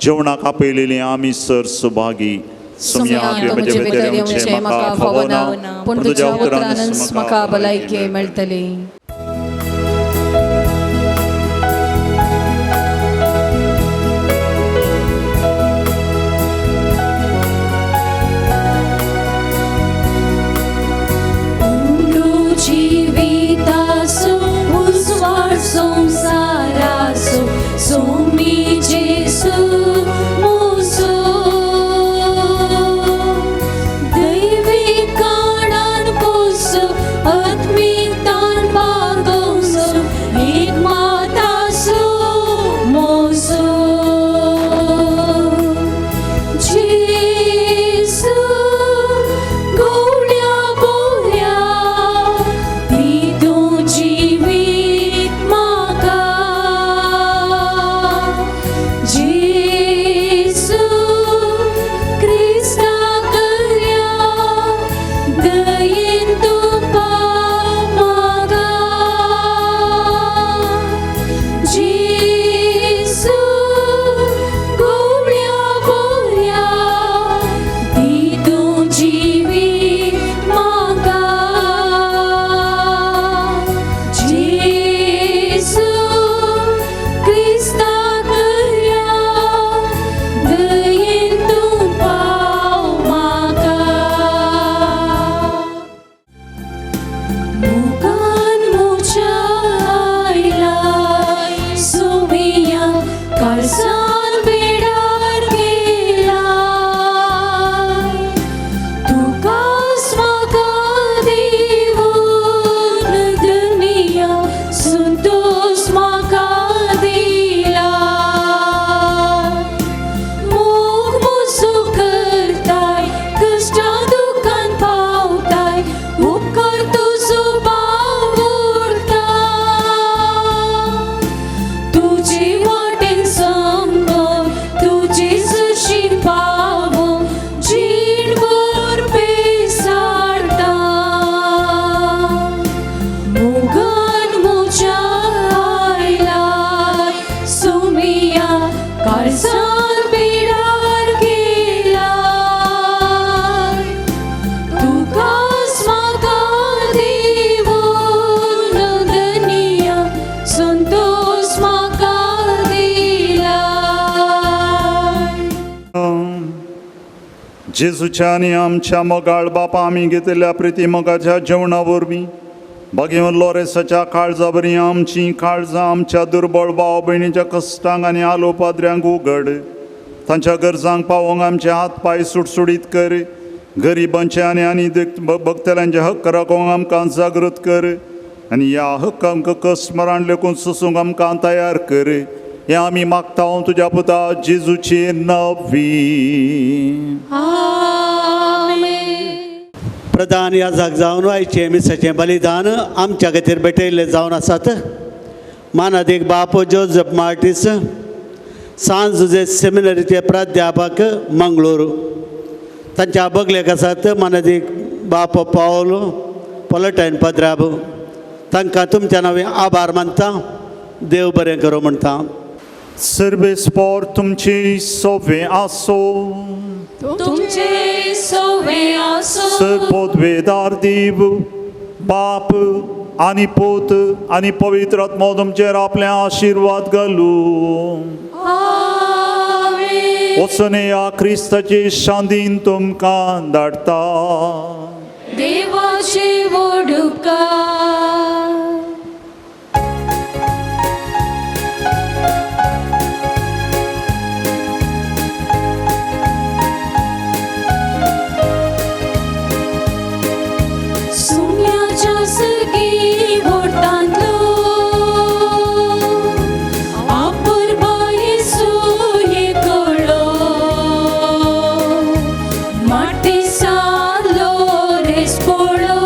जेवणाक आपयलेली आमी सर सुभागी. सोमया, तूं म्हजे भितर येवचें म्हाका फावना, पूण तुज्या उतरानच म्हाका भलायकी मेळटली. जिवितासो उजवाड संवसारासो सोमी जेसू मोसो. दैवी काणान पोसो आत्मिकतान बागोवसो एक मातासो मोसो. जेसू गोड्या बोऱ्या दी तूं जिवीत म्हाका. जेसू क्रिस्ता करया दयेन तूं पाव म्हाका. जेसू गोड्या बोऱ्या दी तूं जिवीत म्हाका. जेसू क्रिस्ता करया दयेन तूं पाव म्हाका. मुखान म्हज्या आयलाय सोमिया काळजान बेडार गेलाय. तुकाच म्हाका दिवन दुनिया संतोश म्हाका दिलाय. मोग मोसो करताय कश्टां दुखान पावताय उपकार तुजो बावुरता. तुजे वाटेन समजून जेजूच्या आनी आमच्या मोगाळ बापा आमी घेतिल्ल्या प्रिती मोगाच्या जेवणा वरवीं बागेवन लोरेसाच्या काळजा बरी आमचीं काळजां आमच्या दुर्बळ भाव भयणीच्या कश्टांक आनी आलो पाद्र्यांक उगड. तांच्या गरजांक पावोवंक आमचे हात पांय सुटसुटीत कर. गरिबांचे आनी आनी भक्तल्यांचे हक्क राखोवंक आमकां जागृत कर आनी ह्या हक्कांक कस्मरान लेखून सोसूंक आमकां तयार कर. हें आमी मागता तुज्या पुता जेजूची नवी. प्रधान याजक जावन आयचें मिसाचें बलिदान आमच्या खातीर भेटयल्लें जावन आसात. मानादीक बाप जोजफ मार्टीस, सांत जुजे सेमिनरीचे प्राध्यापक मंगळूर, तांच्या बगलेक आसात मानादीक बाप पावल पॉलटायन पद्राब. तांकां तुमच्या नांवे आभार मानता. देव बरें करूं म्हणटा. सर्वेस्पोर तुमची सोवे आसो. तुमचे सोवे आसो. सर्वोद्वेदार देव बाप आनी पूत आनी पवित्र आत्मो तुमचेर आपले आशिर्वाद घालू. आमेन. वचून ह्या क्रिस्ताची शांतीन तुमकां धाडटा. देवाचे वडुपकार. सुम्याच्या सगी वोटांतलो आपुरबाये सुये कळो माटी सालो रेस पळो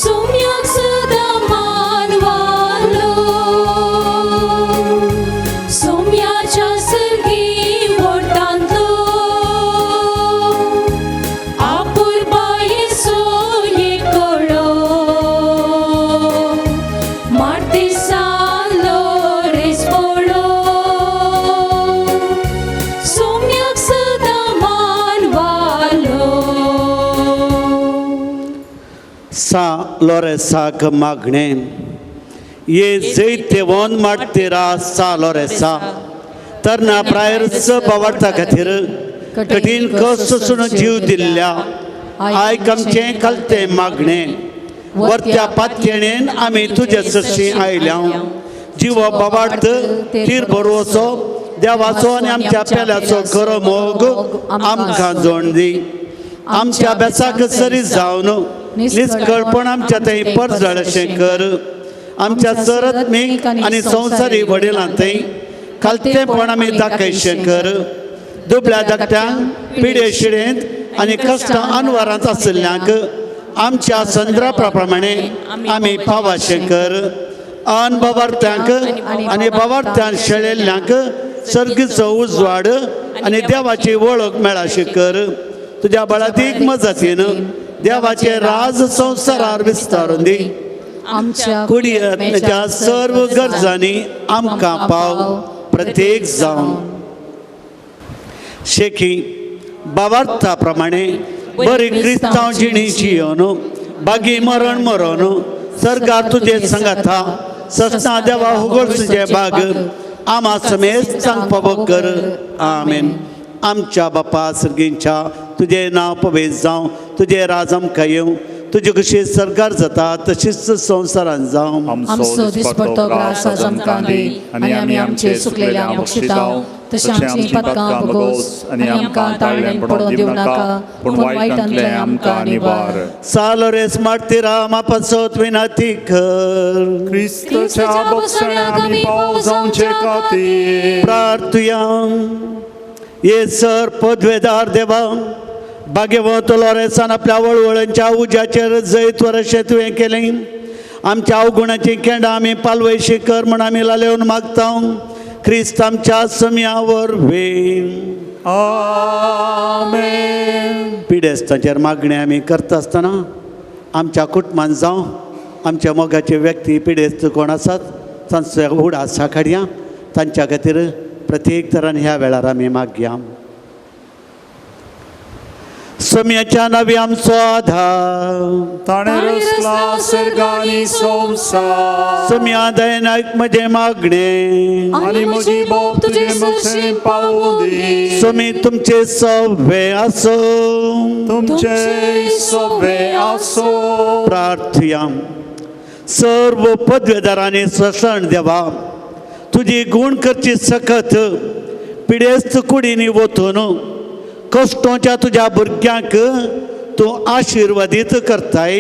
सुम्याक सदां मानवालो सुम्याच्या सर्गी वोटांतलो आपुरबाये सोये कळो माटी सालो रेस पळो सोम्याक सदां मानवालो. सा लोरेसाक मागणें ये जैतेवन माडतेरा सा लोरेसा तरना प्रायर्स बावडता खातीर कठीण कश्ट सोसून जीव दिल्ल्या आयक आमचें कलतें मागणें. वरत्या पातयेणेन आमी तुजे सरशी आयल्या. जिवो बाबार्थ तीर बरोवचो देवाचो आनी आमच्या पेल्याचो खरो मोग आमकां जोड दी. आमच्या बेसाक सरी जावन निस्कळपण आमच्या थंय परजळ अशें कर. आमच्या सरत्मीक आनी संवसारी वडिलां थंय खालतेंपण आमी दाखयशें कर. दुबळ्या धाकट्यांक पिडे शिडेंत आनी कश्टां अनवरांत आशिल्ल्यांक आमच्या संद्रापा प्रमाणे आमी पावाशें कर. अनभवार्थ्यांक आनी भवार्थ्यान शेळेल्ल्यांक सर्गीचो उजवाड आनी देवाची वळख मेळाशी कर. तुज्या बळादीक मजतीन देवाचे राज संवसारार विस्तारून दी. आमच्या कुडियत्म्याच्या सर्व गरजांनी आमकां पाव प्रत्येक जावन. शेखी बावार्था प्रमाणे बरी क्रिस्तांव जिणी जियोन बागी मरण मरोन सरकार तुजे संगाथा सस्ना देवा हुगोळ तुजे बाग आमा समेत सांगपाव कर. आमेन. आमच्या बापा सर्गींच्या तुजें नांव पवित्र जावं, तुजें राज आमकां येवं, तुजी कशी सरकार जाता तशीच संवसारान जावं. आमचो दिसपडतो ग्रास आज आमकां दी आनी आमी आमचे चुकलेल्या बक्षिताव तशें आमची पदकां भोगोस आनी आमकां ताळ्यान पडोवन दिवं नाका पूण वायटांतलें आमकां निवार. सालोरेस मार्तीरा मापासोत विनाती कर. क्रिस्ताच्या बक्षण्याक आमी पाव जावचे खातीर प्रार्थुया. ये सर पदवेदार देवा भाग्यवंत लोरेसान आपल्या वळवळांच्या उज्याचेर जैत अशें तुवें केलें. आमच्या अवगुणाची केंडां आमी पालवयशी कर म्हूण आमी लालेवन मागता. क्रिस्त आमच्या सम्या वरवीं. आमेन. पिडेस्तांचेर मागणें आमी करता आसतना आमच्या कुटुंबान जावं आमच्या मोगाचे व्यक्ती पिडेस्त कोण आसात तांचो उडास काडया. तांच्या खातीर प्रत्येक तरान ह्या वेळार आमी मागया. सम्याच्या नावी आमचो आधार ताणें रचला सर्ग आनी संवसार सम्या दयेन आयक म्हजें मागणें आनी म्हजी बोब तुजे मुखार पावूं दी स्वामी तुमचे सवे आसूं तुमचे सवे आसूं. प्रार्थया. सर्व पदवेदारांनी सशण देवा तुजी गुण करची सकत पिडेस्त कुडींनी वतून कश्टोच्या तुज्या भुरग्यांक तूं आशिर्वादीत करताय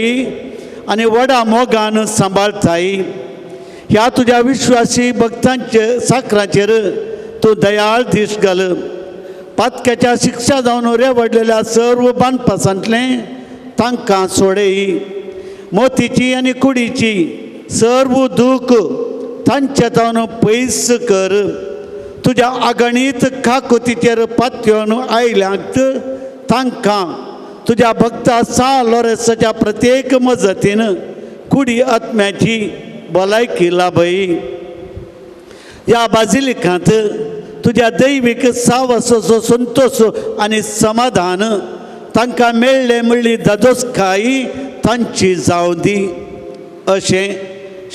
आनी व्हडा मोगान सांबाळताय. ह्या तुज्या विश्वासी भक्तांचे साकरांचेर तूं दयाळ दीस घाल. पातक्याच्या शिक्षा जावन रेवडलेल्या सर्व बांदपासांतलें तांकां सोडय. मोतीची आनी कुडीची सर्व दूख तांचे जावन पयस कर. तुज्या अगणीत काकुतीचेर पातयेवन आयल्यात तांकां तुज्या भक्ता सा लोरेसाच्या प्रत्येक मजतीन कुडी आत्म्याची भलायकी लाभय. ह्या बाजिलिकांत तुज्या दैवीक सावसाचो संतोश आनी समाधान तांकां मेळ्ळें म्हणली दादोसकाय तांची जावं दी. अशें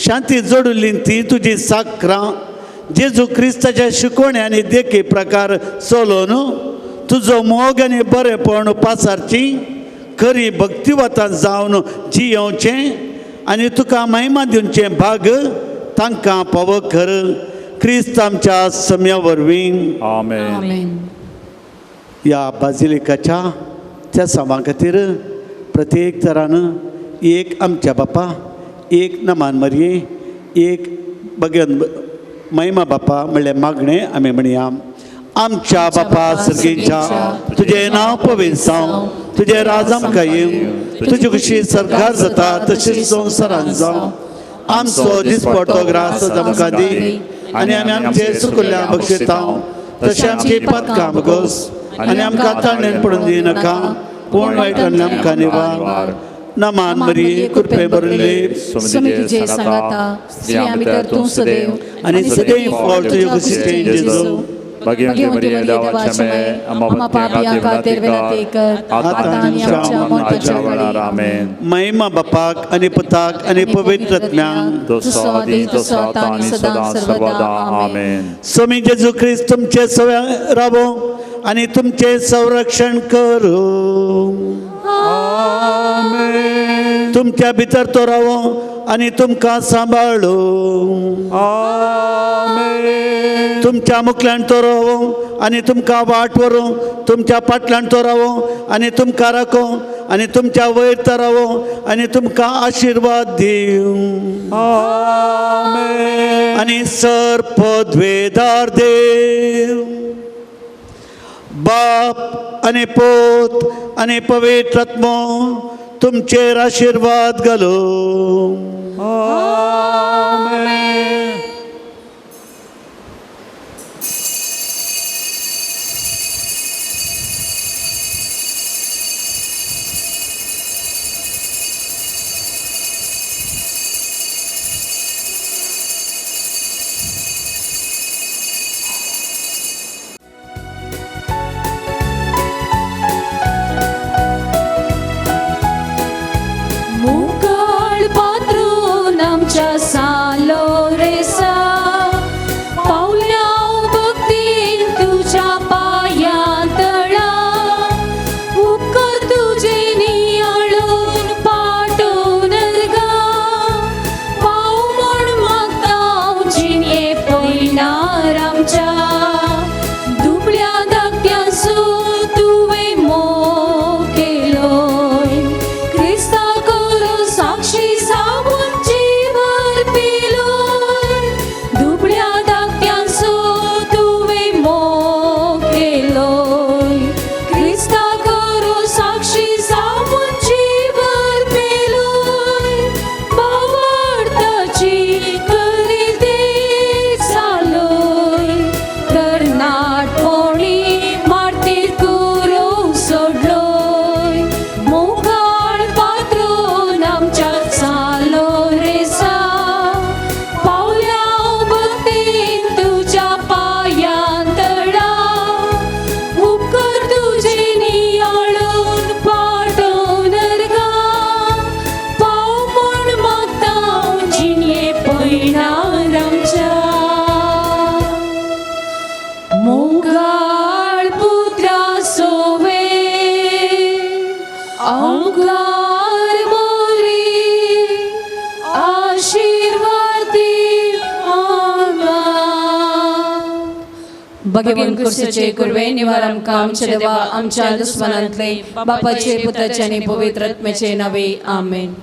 शांती जोडुल्ली ती तुजी साकरां जेजू क्रिस्ताच्या शिकवणे आनी देखी प्रकार चलोवन तुजो मोग आनी बरेपण पासारची खरी भक्तिवतां जावन जियोवचें आनी तुका महिमा दिवचें भाग तांकां पावो कर. क्रिस्त आमच्या सम्या वरवीं. आमेन. ह्या बाजिलिकाच्या त्या सामां खातीर प्रत्येक तरान एक आमच्या बापा, एक नमान मरये, एक बगन महिमा बापा म्हणल्यार मागणें आमी म्हणया. आमच्या बापा सर्गीच्या तुजें नांव पवित्र जावं, तुजें राज आमकां येवं, तुजी खुशी सरकार जाता तशीच संवसारान जावं. आमचो दिसपडतो ग्रास आमकां दी आनी आमी आमचे सुकुल्ल्या बक्षिता तशें आमची पदकां बगोस आनी आमकां ताणें पडून दिनाका पूण वायटांतल्यान आमकां निवार. नमान मरी कृपे भरिल्ली स्वामी तुझे सांगाता, स्त्रियां भितर तूं सदैव आनी सदैव फळ तुजे कुशीचें जेजू. भाग्यवंती मरिये देवाच्या माये, आम्हा पाप्यां खातीर विनंती कर आतां आनी आमच्या मरणाच्या वेळार. आमेन. महिमा बापाक आनी पुताक आनी पवित्र आत्म्याक तसो आदी तसो आतां आनी सदां सर्वदा. आमेन. स्वामी जेजू क्रिस्त तुमचे सवे रावो आनी तुमचें संरक्षण करूं. आमेन. तुमच्या भितर तो रावो आनी तुमकां सांबाळू. आमेन. तुमच्या मुखल्यान तो रावो आनी तुमकां वाट व्हरूं. तुमच्या फाटल्यान तो रावो आनी तुमकां राखो आनी तुमच्या वयर तो रावो आनी तुमकां आशिर्वाद दिवं. आमेन. आनी सर पदवेदार देव बाप आनी पूत आनी पवित्र आत्मो तुमचेर आशिर्वाद घालूं. आमेन. मुकाळ पात्रून आमच्या सालो रे. मागलार मोरी आशीर्वादी आमकां. भगवान कुर्सचे कुर्वे निवार आमकां आमच्या देवा आमच्या दुस्मनांतले बापाचे पुताचे आनी पवित्र आत्म्याचे नावे आमेन.